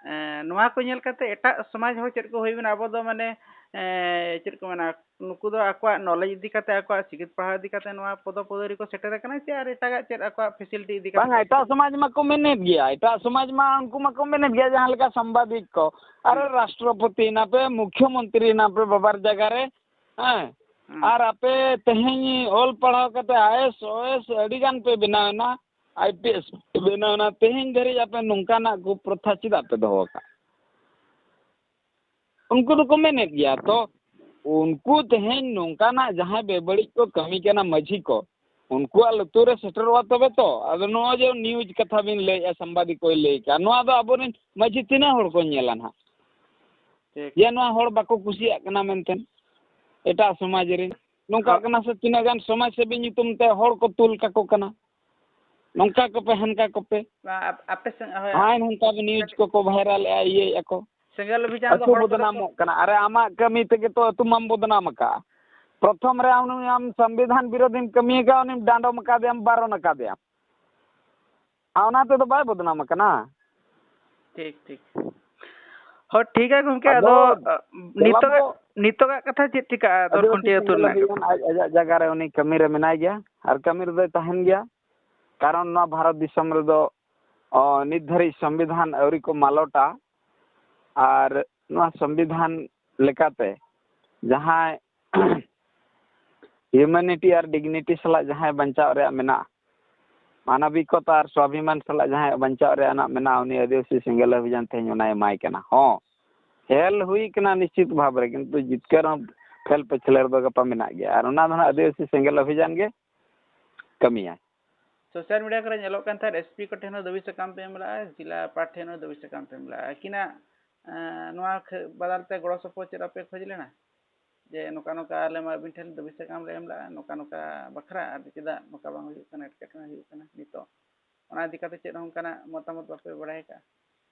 ᱮᱸ, ᱱᱚᱣᱟ ᱠᱚ ᱧᱮᱞ ᱠᱟᱛᱮ ᱮᱴᱟᱜ ᱥᱚᱢᱟᱡᱽ ᱦᱚᱸ ᱪᱮᱫ ᱠᱚ ᱦᱩᱭ ᱵᱚᱱᱟ, ᱟᱵᱚ ᱫᱚ ᱢᱟᱱᱮ, ᱮᱸ, ᱪᱮᱫ ᱠᱚ ᱢᱮᱱᱟ, ᱱᱩᱠᱩ ᱫᱚ ᱟᱠᱚᱣᱟᱜ ᱱᱚᱞᱮᱡᱽ ᱤᱫᱤ ᱠᱟᱛᱮ, ᱟᱠᱚᱣᱟᱜ ᱥᱤᱠᱷᱤᱛ ᱯᱟᱲᱦᱟᱣ ᱤᱫᱤ ᱠᱟᱛᱮ ᱱᱚᱣᱟ ᱯᱚᱫᱚ ᱯᱚᱫᱚᱵᱤ ᱨᱮᱠᱚ ᱥᱮᱴᱮᱨ ᱟᱠᱟᱱᱟ, ᱪᱮ ᱟᱨ ᱮᱴᱟᱜᱟᱜ ᱪᱮᱫ ᱟᱠᱚᱣᱟᱜ ᱯᱷᱮᱥᱤᱞᱤᱴᱤ ᱤᱫᱤ ᱠᱟᱛᱮ? ᱵᱟᱝᱟ, ᱮᱴᱟᱜ ᱥᱚᱢᱟᱡᱽ ᱢᱟᱠᱚ ᱢᱮᱱᱮᱫ ᱜᱮᱭᱟ, ᱮᱴᱟᱜ ᱥᱚᱢᱟᱡᱽ ᱢᱟ ᱩᱱᱠᱩ ᱢᱟᱠᱚ ᱢᱮᱱᱮᱫ ᱜᱮᱭᱟ, ᱡᱟᱦᱟᱸ ᱞᱮᱠᱟ ᱥᱟᱢᱵᱟᱫᱤᱠ ᱠᱚ, ᱟᱨ ᱦᱩᱸ᱾ ᱨᱟᱥᱴᱨᱚᱯᱚᱛᱤ ᱮᱱᱟᱯᱮ, ᱢᱩᱠᱷᱭᱚᱢᱚᱱᱛᱨᱤ ᱮᱱᱟᱯᱮ ᱵᱟᱵᱟᱨ ᱡᱟᱭᱜᱟ ᱨᱮ, ᱦᱮᱸ, ᱦᱩᱸ᱾ ᱟᱨ ᱟᱯᱮ ᱛᱮᱦᱮᱧ ᱚᱞ ᱯᱟᱲᱦᱟᱣ ᱠᱟᱛᱮ ᱟᱭ ᱮᱥ, ᱳ ᱮᱥ ᱟᱹᱰᱤ ᱜᱟᱱ ᱯᱮ ᱵᱮᱱᱟᱣ ᱮᱱᱟ, ᱟᱭ ᱯᱤ ᱮᱥ ᱯᱮ ᱵᱮᱱᱟᱣ ᱮᱱᱟ, ᱛᱮᱦᱮᱧ ᱫᱷᱟᱹᱨᱤᱡ ᱟᱯᱮ ᱱᱚᱝᱠᱟᱱᱟᱜ ᱠᱚ ᱯᱨᱚᱛᱷᱟ ᱪᱮᱫᱟᱜ ᱯᱮ ᱫᱚᱦᱚ ᱟᱠᱟᱫ? ᱩᱱᱠᱩ ᱫᱚᱠᱚ ᱢᱮᱱᱮᱫ ᱜᱮᱭᱟ ᱛᱚ, ᱩᱱᱠᱩ ᱛᱮᱦᱮᱧ ᱱᱚᱝᱠᱟᱱᱟᱜ ᱡᱟᱦᱟᱸᱭ ᱵᱮᱵᱟᱹᱲᱤᱡ ᱠᱚ ᱠᱟᱹᱢᱤ ᱠᱟᱱᱟ ᱢᱟᱹᱡᱷᱤ ᱠᱚ, ᱩᱱᱠᱩᱣᱟᱜ ᱞᱩᱛᱩᱨ ᱨᱮ ᱥᱮᱴᱮᱨᱚᱜᱼᱟ ᱛᱚᱵᱮ ᱛᱚ᱾ ᱟᱫᱚ ᱱᱚᱜᱼᱚᱭ ᱡᱮ ᱱᱤᱭᱩᱡᱽ ᱠᱟᱛᱷᱟ ᱵᱤᱱ ᱞᱟᱹᱭᱮᱫᱼᱟ, ᱥᱟᱢᱵᱟᱫᱤᱠ ᱠᱚᱭ ᱞᱟᱹᱭ ᱠᱟᱜᱼᱟ, ᱱᱚᱣᱟ ᱫᱚ ᱟᱵᱚᱨᱮᱱ ᱢᱟᱹᱡᱷᱤ ᱛᱤᱱᱟᱹᱜ ᱦᱚᱲ ᱠᱚ ᱧᱮᱞᱟ ᱱᱟᱦᱟᱜ? ᱴᱷᱤᱠ᱾ ᱡᱮ ᱱᱚᱣᱟ ᱦᱚᱲ ᱵᱟᱠᱚ ᱠᱩᱥᱤᱭᱟᱜ ᱠᱟᱱᱟ ᱢᱮᱱᱛᱮ, ᱮᱴᱟᱜ ᱥᱚᱢᱟᱡᱽ ᱨᱮᱱ ᱱᱚᱝᱠᱟᱜ ᱦᱚᱸ᱾ ᱠᱟᱱᱟ ᱥᱮ, ᱛᱤᱱᱟᱹᱜ ᱜᱟᱱ ᱥᱚᱢᱟᱡᱽ ᱥᱮᱵᱤ ᱧᱩᱛᱩᱢ ᱛᱮ ᱦᱚᱲ ᱠᱚ ᱛᱩᱞ ᱠᱟᱠᱚ ᱠᱟᱱᱟ, ᱱᱚᱝᱠᱟ ᱠᱚᱯᱮ ᱦᱟᱱᱠᱟ ᱠᱚᱯᱮ᱾ ᱵᱟᱝ, ᱟᱯ-, ᱟᱯᱮ ᱥᱮᱫ, ᱦᱳᱭ᱾ ᱦᱟᱸᱭ ᱱᱚᱝᱠᱟ ᱱᱤᱭᱩᱡᱽ ᱠᱚᱠᱚ ᱵᱷᱟᱭᱨᱟᱞᱮᱜᱼᱟ, ᱤᱭᱟᱹᱭᱮᱜᱼᱟ ᱠᱚ᱾ ᱥᱮᱸᱜᱮᱞ ᱚᱵᱷᱤᱡᱟᱱ ᱫᱚ ᱟᱹᱛᱩ ᱦᱚᱲ ᱠᱚᱫᱚ ᱵᱚᱫᱱᱟᱢᱚᱜ ᱠᱟᱱᱟ᱾ ᱟᱨᱮ, ᱟᱢᱟᱜ ᱠᱟᱹᱢᱤ ᱛᱮᱜᱮ ᱛᱚ ᱟᱹᱛᱩ ᱢᱟᱢ ᱵᱚᱫᱱᱟᱢ ᱟᱠᱟᱜᱼᱟ᱾ ᱯᱨᱚᱛᱷᱚᱢ ᱨᱮ ᱟᱢ, ᱟᱢ ᱥᱚᱝᱵᱤᱫᱷᱟᱱ ᱵᱤᱨᱳᱫᱷᱤᱢ ᱠᱟᱹᱢᱤ ᱟᱠᱟᱫ, ᱩᱱᱤᱢ ᱰᱟᱸᱰᱚᱢ ᱟᱠᱟᱫᱮᱭᱟᱢ, ᱵᱟᱨᱚᱱ ᱟᱠᱟᱫᱮᱭᱟᱢ᱾ ᱟᱨ ᱚᱱᱟ ᱛᱮᱫᱚ ᱵᱟᱭ ᱵᱚᱫᱱᱟᱢ ᱟᱠᱟᱱᱟ᱾ ᱴᱷᱤᱠ, ᱴᱷᱤᱠ᱾ ᱦᱳᱭ, ᱴᱷᱤᱠ ᱜᱮᱭᱟ ᱜᱚᱢᱠᱮ, ᱟᱫᱚ, ᱟᱫᱚ, ᱟ, ᱫᱮᱞᱟ ᱱᱤᱛᱚᱜᱟᱜ, ᱵᱚ᱾ ᱱᱤᱛᱚᱜᱟᱜ ᱠᱟᱛᱷᱟ ᱪᱮᱫ ᱪᱤᱠᱟᱹᱜᱼᱟ ᱟᱫᱚ ᱟᱹᱫᱤᱵᱟᱹᱥᱤ ᱠᱷᱩᱱᱴᱤ ᱟᱹᱛᱩ ᱥᱮᱸᱜᱮᱞ ᱨᱮᱱᱟᱜ ᱠᱟᱛᱷᱟ? ᱦᱩᱭᱩᱜᱼᱟ, ᱟᱡ ᱟᱡᱟᱜ ᱡᱟᱭᱜᱟ ᱨᱮ ᱩᱱᱤ ᱠᱟᱹᱢᱤ ᱨᱮ ᱢᱮᱱᱟᱭ ᱜᱮᱭᱟ ᱟᱨ ᱠᱟᱹᱢᱤ ᱨᱮᱫᱚᱭ ᱛᱟᱦᱮᱱ ᱜᱮᱭᱟ᱾ ᱠᱟᱨᱚᱱ ᱱᱚᱣᱟ ᱵᱷᱟᱨᱚᱛ ᱫᱤᱥᱚᱢ ᱨᱮᱫᱚ, ᱚ, ᱱᱤᱛ ᱫᱷᱟᱹᱨᱤᱡ ᱥᱚᱝᱵᱤᱫᱷᱟᱱ ᱟᱹᱣᱨᱤ ᱠᱚ ᱢᱟᱞᱚᱴᱟ᱾ ᱟᱨ ᱱᱚᱣᱟ ᱥᱚᱝᱵᱤᱫᱷᱟᱱ ᱞᱮᱠᱟᱛᱮ ᱡᱟᱦᱟᱸᱭ humanity ᱟᱨ dignity ᱥᱟᱞᱟᱜ ᱡᱟᱦᱟᱸᱭ ᱵᱟᱧᱪᱟᱣ ᱨᱮᱭᱟᱜ ᱢᱮᱱᱟᱜᱼᱟ, ᱢᱟᱱᱚᱵᱤᱠᱚᱛᱟ ᱟᱨ ᱥᱣᱟᱵᱷᱤᱢᱟᱱ ᱥᱟᱞᱟᱜ ᱡᱟᱦᱟᱸᱭ ᱵᱟᱧᱪᱟᱣ ᱨᱮᱭᱟᱜ ᱨᱮᱱᱟᱜ ᱢᱮᱱᱟᱜᱼᱟ, ᱩᱱᱤ ᱟᱹᱫᱤᱵᱟᱹᱥᱤ ᱥᱮᱸᱜᱮᱞ ᱚᱵᱷᱤᱡᱟᱱ ᱛᱮᱦᱮᱧ ᱚᱱᱟᱭ ᱮᱢᱟᱭ ᱠᱟᱱᱟ᱾ ᱦᱚᱸ, ᱯᱷᱮᱞ ᱦᱩᱭ ᱠᱟᱱᱟ ᱱᱤᱥᱪᱤᱛ ᱵᱷᱟᱵᱽ ᱨᱮ, ᱠᱤᱱᱛᱩ ᱡᱤᱛᱠᱟᱹᱨ ᱦᱚᱸ ᱯᱷᱮᱞ ᱯᱟᱹᱪᱷᱞᱟᱹ ᱨᱮᱫᱚ ᱜᱟᱯᱟ ᱢᱮᱱᱟᱜ ᱜᱮᱭᱟ᱾ ᱟᱨ ᱚᱱᱟ ᱫᱚ ᱦᱟᱸᱜ ᱟᱹᱫᱤᱵᱟᱹᱥᱤ ᱥᱮᱸᱜᱮᱞ ᱚᱵᱷᱤᱡᱟᱱ ᱜᱮ ᱠᱟᱹᱢᱤᱭᱟᱭ᱾ ᱥᱳᱥᱟᱞ ᱢᱤᱰᱤᱭᱟ ᱠᱚᱨᱮ ᱧᱮᱞᱚᱜ ᱠᱟᱱ ᱛᱟᱦᱮᱸᱫ, ᱮᱥ ᱯᱤ ᱠᱚᱴᱷᱮᱱ ᱦᱚᱸ ᱫᱟᱹᱵᱤ ᱥᱟᱠᱟᱢ ᱯᱮ ᱮᱢ ᱞᱟᱜᱼᱟ, ᱡᱮᱞᱟ ᱯᱟᱴ ᱴᱷᱮᱱ ᱦᱚᱸ ᱫᱟᱹᱵᱤ ᱥᱟᱠᱟᱢ ᱯᱮ ᱮᱢ ᱞᱟᱜᱼᱟ᱾ ᱟᱹᱠᱤᱱᱟᱜ, ᱮᱸ, ᱱᱚᱣᱟ ᱠᱷᱟᱹ-, ᱵᱟᱫᱟᱞ ᱛᱮ ᱜᱚᱲᱚ ᱥᱚᱯᱚᱦᱚᱫ ᱪᱮᱫ ᱵᱟᱯᱮ ᱠᱷᱚᱡᱽ ᱞᱮᱱᱟ? ᱡᱮ ᱱᱚᱝᱠᱟ ᱱᱚᱝᱠᱟ ᱟᱞᱮ ᱢᱟ ᱟᱹᱵᱤᱱ ᱴᱷᱮᱱ ᱫᱟᱹᱵᱤ ᱥᱟᱠᱟᱢ ᱞᱮ ᱮᱢ ᱞᱟᱜᱼᱟ, ᱱᱚᱝᱠᱟ ᱱᱚᱝᱠᱟ ᱵᱟᱠᱷᱨᱟ, ᱟᱨ ᱪᱮᱫᱟᱜ ᱱᱚᱝᱠᱟ ᱵᱟᱝ ᱦᱩᱭᱩᱜ ᱠᱟᱱᱟ, ᱮᱴᱠᱮᱴᱚᱬᱮ ᱦᱩᱭᱩᱜ ᱠᱟᱱᱟ ᱱᱤᱛᱚᱜ? ᱚᱱᱟ ᱤᱫᱤ ᱠᱟᱛᱮ ᱪᱮᱫ ᱦᱚᱸ ᱚᱱᱠᱟᱱᱟᱜ ᱢᱚᱛᱟᱢᱚᱛ ᱵᱟᱯᱮ ᱵᱟᱲᱟᱭ ᱟᱠᱟᱫᱼᱟ?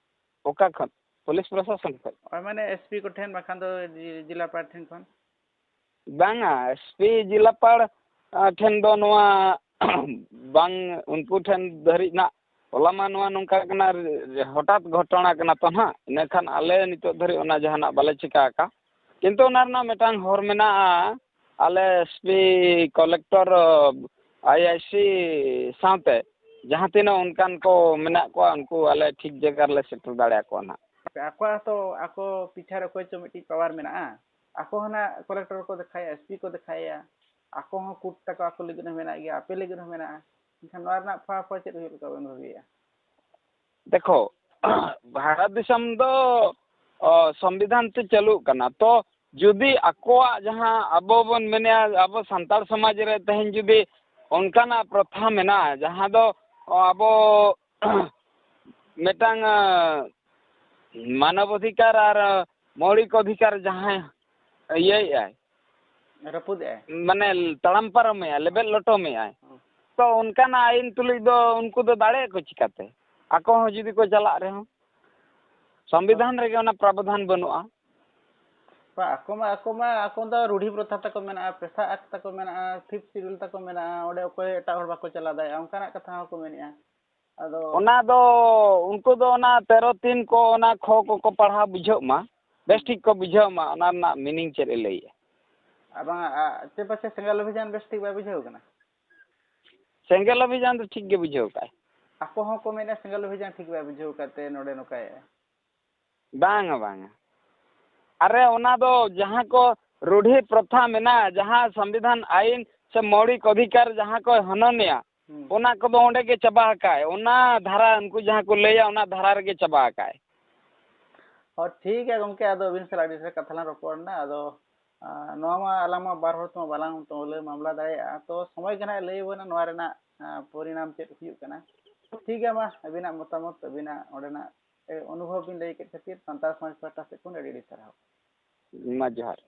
ᱚᱠᱟ ᱠᱷᱚᱱ? ᱯᱩᱞᱤᱥ ᱯᱨᱚᱥᱟᱥᱚᱱ ᱠᱷᱚᱱ? ᱦᱳᱭ, ᱢᱟᱱᱮ ᱮᱥ ᱯᱤ ᱠᱚᱴᱷᱮᱱ, ᱵᱟᱠᱷᱟᱱ ᱫᱚ ᱡᱤ-, ᱡᱮᱞᱟ ᱯᱟᱴ ᱴᱷᱮᱱ ᱠᱷᱚᱱ᱾ ᱵᱟᱝᱟ, ᱮᱥ ᱯᱤ ᱡᱤᱞᱟᱯᱟᱲ, ᱟ, ᱴᱷᱮᱱ ᱫᱚ ᱱᱚᱣᱟ ᱵᱟᱝ, ᱩᱱᱠᱩ ᱴᱷᱮᱱ ᱫᱷᱟᱹᱨᱤᱡ ᱱᱟᱜ ᱦᱚᱞᱟ ᱢᱟ ᱱᱚᱣᱟ ᱱᱚᱝᱠᱟ ᱠᱟᱱᱟ, ᱦᱚᱴᱟᱛ ᱜᱷᱚᱴᱚᱱᱟ ᱠᱟᱱᱟ ᱛᱚ ᱱᱟᱦᱟᱜ, ᱤᱱᱟᱹᱠᱷᱟᱱ ᱟᱞᱮ ᱱᱤᱛᱚᱜ ᱫᱷᱟᱹᱨᱤᱡ ᱚᱱᱟ ᱡᱟᱦᱟᱱᱟᱜ ᱵᱟᱞᱮ ᱪᱤᱠᱟ ᱟᱠᱟᱫ᱾ ᱠᱤᱱᱛᱩ ᱚᱱᱟ ᱨᱮᱱᱟᱜ ᱢᱤᱫᱴᱟᱝ ᱦᱚᱨ ᱢᱮᱱᱟᱜᱼᱟ, ᱟᱞᱮ ᱮᱥ ᱯᱤ, ᱠᱚᱞᱮᱠᱴᱚᱨ, ᱟᱭ ᱟᱭ ᱥᱤ ᱥᱟᱶᱛᱮ ᱡᱟᱦᱟᱸ ᱛᱤᱱᱟᱹᱜ ᱚᱱᱠᱟᱱ ᱠᱚ ᱢᱮᱱᱟᱜ ᱠᱚᱣᱟ, ᱩᱱᱠᱩ ᱟᱞᱮ ᱴᱷᱤᱠ ᱡᱟᱭᱜᱟ ᱨᱮᱞᱮ ᱥᱮᱴᱮᱨ ᱫᱟᱲᱮᱭᱟᱠᱚᱣᱟ ᱱᱟᱦᱟᱜ᱾ ᱟᱠᱚᱣᱟᱜ ᱦᱚᱸᱛᱚ ᱟᱠᱚ ᱯᱤᱪᱷᱟ ᱨᱮ ᱚᱠᱚᱭ ᱪᱚ ᱢᱤᱫᱴᱤᱡ ᱯᱟᱣᱟᱨ ᱢᱮᱱᱟᱜᱼᱟ, ᱟᱠᱚ ᱦᱚᱸ ᱱᱟᱜ ᱠᱚᱞᱮᱠᱴᱚᱨ ᱠᱚ ᱫᱮᱠᱷᱟᱭᱟ, ᱮᱥ ᱯᱤ ᱠᱚ ᱫᱮᱠᱷᱟᱭᱟ, ᱟᱠᱚ ᱦᱚᱸ ᱠᱳᱨᱴ ᱛᱟᱠᱚ ᱟᱠᱚ ᱞᱟᱹᱜᱤᱫ ᱦᱚᱸ ᱢᱮᱱᱟᱜ ᱜᱮᱭᱟ, ᱟᱯᱮ ᱞᱟᱹᱜᱤᱫ ᱦᱚᱸ ᱢᱮᱱᱟᱜᱼᱟ᱾ ᱮᱱᱠᱷᱟᱱ ᱱᱚᱣᱟ ᱨᱮᱱᱟᱜ ᱯᱷᱚᱞᱟᱯᱷᱚᱞ ᱪᱮᱫ ᱦᱩᱭᱩᱜ ᱞᱮᱠᱟ ᱵᱮᱱ ᱵᱷᱟᱹᱵᱤᱭᱮᱫᱼᱟ? ᱫᱮᱠᱷᱚ, ᱵᱷᱟᱨᱚᱛ ᱫᱤᱥᱚᱢ ᱫᱚ, ᱚ, ᱥᱚᱝᱵᱤᱫᱷᱟᱱ ᱛᱮ ᱪᱟᱹᱞᱩᱜ ᱠᱟᱱᱟ᱾ ᱛᱚ ᱡᱩᱫᱤ ᱟᱠᱚᱣᱟᱜ ᱡᱟᱦᱟᱸ ᱟᱵᱚ ᱵᱚᱱ ᱢᱮᱱᱮᱜᱼᱟ, ᱟᱵᱚ ᱥᱟᱱᱛᱟᱲ ᱥᱚᱢᱟᱡᱽ ᱨᱮ ᱛᱮᱦᱮᱧ ᱡᱩᱫᱤ ᱚᱱᱠᱟᱱᱟᱜ ᱯᱨᱚᱛᱷᱟ ᱢᱮᱱᱟᱜᱼᱟ, ᱡᱟᱦᱟᱸ ᱫᱚ, ᱚ, ᱟᱵᱚ ᱢᱤᱫᱴᱟᱝ, ᱟ, ᱢᱟᱱᱚᱵ ᱚᱫᱷᱤᱠᱟᱨ ᱟᱨ, ᱟ, ᱢᱳᱣᱞᱤᱠ ᱚᱫᱷᱤᱠᱟᱨ ᱡᱟᱦᱟᱸᱭ ᱤᱭᱟᱹᱭᱮᱜᱼᱟᱭ, ᱨᱟᱹᱯᱩᱫᱮᱜᱼᱟᱭ᱾ ᱢᱟᱱᱮ ᱛᱟᱲᱟᱢ ᱯᱟᱨᱚᱢᱮᱜᱼᱟᱭ, ᱞᱮᱵᱮᱫ ᱞᱚᱴᱚᱢᱮᱜᱼᱟᱭ᱾ ᱦᱩᱸ᱾ ᱛᱚ ᱚᱱᱠᱟᱱᱟᱜ ᱟᱹᱭᱤᱱ ᱛᱩᱞᱩᱡ ᱫᱚ ᱩᱱᱠᱩ ᱫᱚ ᱫᱟᱲᱮᱭᱟᱜ ᱠᱚ ᱪᱤᱠᱟᱹᱛᱮ? ᱟᱠᱚ ᱦᱚᱸ ᱡᱩᱫᱤ ᱠᱚ ᱪᱟᱞᱟᱜ ᱨᱮᱦᱚᱸ, ᱥᱚᱝᱵᱤᱫᱷᱟᱱ ᱨᱮᱜᱮ ᱚᱱᱟ ᱯᱨᱟᱵᱚᱫᱷᱟᱱ ᱵᱟᱹᱱᱩᱜᱼᱟ᱾ ᱵᱟ, ᱟᱠᱚ ᱢᱟ, ᱟᱠᱚ ᱢᱟ, ᱟᱠᱚ ᱫᱚ ᱨᱩᱰᱷᱤ ᱯᱨᱚᱛᱷᱟ ᱛᱟᱠᱚ ᱢᱮᱱᱟᱜᱼᱟ, ᱯᱮᱥᱟ ᱟᱠᱴ ᱛᱟᱠᱚ ᱢᱮᱱᱟᱜᱼᱟ, ᱯᱷᱤᱯᱛᱷ ᱥᱤᱰᱩᱞ ᱛᱟᱠᱚ ᱢᱮᱱᱟᱜᱼᱟ, ᱚᱸᱰᱮ ᱚᱠᱚᱭ ᱮᱴᱟᱜ ᱦᱚᱲ ᱵᱟᱠᱚ ᱪᱟᱞᱟᱣ ᱫᱟᱲᱮᱭᱟᱜᱼᱟ, ᱚᱱᱠᱟᱱᱟᱜ ᱠᱟᱛᱷᱟ ᱦᱚᱸᱠᱚ ᱢᱮᱱᱮᱜᱼᱟ᱾ ᱟᱫᱚ ᱚᱱᱟ ᱫᱚ ᱩᱱᱠᱩ ᱫᱚ ᱚᱱᱟ ᱛᱮᱨᱚ ᱛᱤᱱ ᱠᱚ, ᱚᱱᱟ ᱠᱷᱚ ᱠᱚᱠᱚ ᱯᱟᱲᱦᱟᱣ ᱵᱩᱡᱷᱟᱹᱜ ᱢᱟ, ᱵᱮᱥ ᱴᱷᱤᱠ ᱠᱚ ᱵᱩᱡᱷᱟᱹᱣ ᱢᱟ, ᱚᱱᱟ ᱨᱮᱱᱟᱜ ᱢᱤᱱᱤᱝ ᱪᱮᱫ ᱮ ᱞᱟᱹᱭᱮᱜᱼᱟ᱾ ᱟᱨ ᱵᱟᱝ, ᱟ, ᱪᱮᱫ ᱯᱟᱪᱷᱮ ᱥᱮᱸᱜᱮᱞ ᱚᱵᱷᱤᱡᱟᱱ ᱵᱮᱥ ᱴᱷᱤᱠ ᱵᱟᱭ ᱵᱩᱡᱷᱟᱹᱣ ᱠᱟᱱᱟ? ᱥᱮᱸᱜᱮᱞ ᱚᱵᱷᱤᱡᱟᱱ ᱫᱚ ᱴᱷᱤᱠ ᱜᱮ ᱵᱩᱡᱷᱟᱹᱣ ᱠᱟᱜᱼᱟᱭ᱾ ᱟᱠᱚ ᱦᱚᱸᱠᱚ ᱢᱮᱱᱮᱫᱼᱟ ᱥᱮᱸᱜᱮᱞ ᱚᱵᱷᱤᱡᱟᱱ ᱴᱷᱤᱠ ᱵᱟᱭ ᱵᱩᱡᱷᱟᱹᱣ ᱠᱟᱫ ᱛᱮ ᱱᱚᱰᱮ ᱱᱚᱝᱠᱟᱭᱮᱫᱼᱟ᱾ ᱵᱟᱝᱟ, ᱵᱟᱝᱟ᱾ ᱟᱨᱮ, ᱚᱱᱟ ᱫᱚ ᱡᱟᱦᱟᱸ ᱠᱚ ᱨᱩᱰᱷᱤ ᱯᱨᱚᱛᱷᱟ ᱢᱮᱱᱟᱜᱼᱟ, ᱡᱟᱦᱟᱸ ᱥᱚᱝᱵᱤᱫᱷᱟᱱ ᱟᱭᱤᱱ ᱥᱮ ᱢᱳᱣᱞᱤᱠ ᱚᱫᱷᱤᱠᱟᱨ ᱡᱟᱦᱟᱸ ᱠᱚᱭ ᱦᱚᱱᱚᱱᱮᱭᱟ, ᱦᱩᱸ᱾ ᱚᱱᱟ ᱠᱚᱫᱚ ᱚᱸᱰᱮ ᱜᱮ ᱪᱟᱵᱟ ᱟᱠᱟᱫ᱾ ᱚᱱᱟ ᱫᱷᱟᱨᱟ, ᱩᱱᱠᱩ ᱡᱟᱦᱟᱸ ᱠᱚ ᱞᱟᱹᱭᱟ, ᱚᱱᱟ ᱫᱷᱟᱨᱟ ᱨᱮᱜᱮ ᱪᱟᱵᱟ ᱟᱠᱟᱫ᱾ ᱦᱚᱸ, ᱴᱷᱤᱠ ᱜᱮᱭᱟ ᱜᱚᱢᱠᱮ, ᱟᱫᱚ ᱟᱹᱵᱤᱱ ᱥᱟᱞᱟᱜ ᱟᱹᱰᱤ ᱰᱷᱮᱨ ᱠᱟᱛᱷᱟ ᱞᱟᱝ ᱨᱚᱯᱚᱲ ᱮᱱᱟ᱾ ᱟᱫᱚ, ᱟᱸ, ᱱᱚᱣᱟ ᱢᱟ ᱟᱞᱟᱝ ᱢᱟ ᱵᱟᱨ ᱦᱚᱲ ᱛᱮᱢᱟ ᱵᱟᱞᱟᱝ ᱛᱩᱞᱟᱹ ᱢᱟᱢᱞᱟ ᱫᱟᱲᱮᱭᱟᱜᱼᱟ᱾ ᱛᱚ, ᱥᱚᱢᱚᱭ ᱜᱮ ᱱᱟᱦᱟᱜ ᱞᱟᱹᱭ ᱟᱵᱚᱱᱟ ᱱᱚᱣᱟ ᱨᱮᱱᱟᱜ, ᱟᱸ, ᱯᱚᱨᱤᱱᱟᱢ ᱪᱮᱫ ᱦᱩᱭᱩᱜ ᱠᱟᱱᱟ᱾ ᱴᱷᱤᱠ ᱜᱮᱭᱟ, ᱢᱟ ᱟᱹᱵᱤᱱᱟᱜ ᱢᱚᱛᱟᱢᱚᱛ, ᱟᱹᱵᱤᱱᱟᱜ ᱚᱸᱰᱮᱱᱟᱜ, ᱮ, ᱚᱱᱩᱵᱷᱚᱵ ᱵᱤᱱ ᱞᱟᱹᱭ ᱠᱮᱫ ᱠᱷᱟᱹᱛᱤᱨ ᱥᱟᱱᱛᱟᱲ ᱥᱚᱢᱟᱡᱽ ᱯᱟᱦᱴᱟ ᱥᱮᱫ ᱠᱷᱚᱱ ᱟᱹᱰᱤ ᱟᱹᱰᱤ ᱥᱟᱨᱦᱟᱣ᱾ ᱢᱟ ᱡᱚᱦᱟᱨ᱾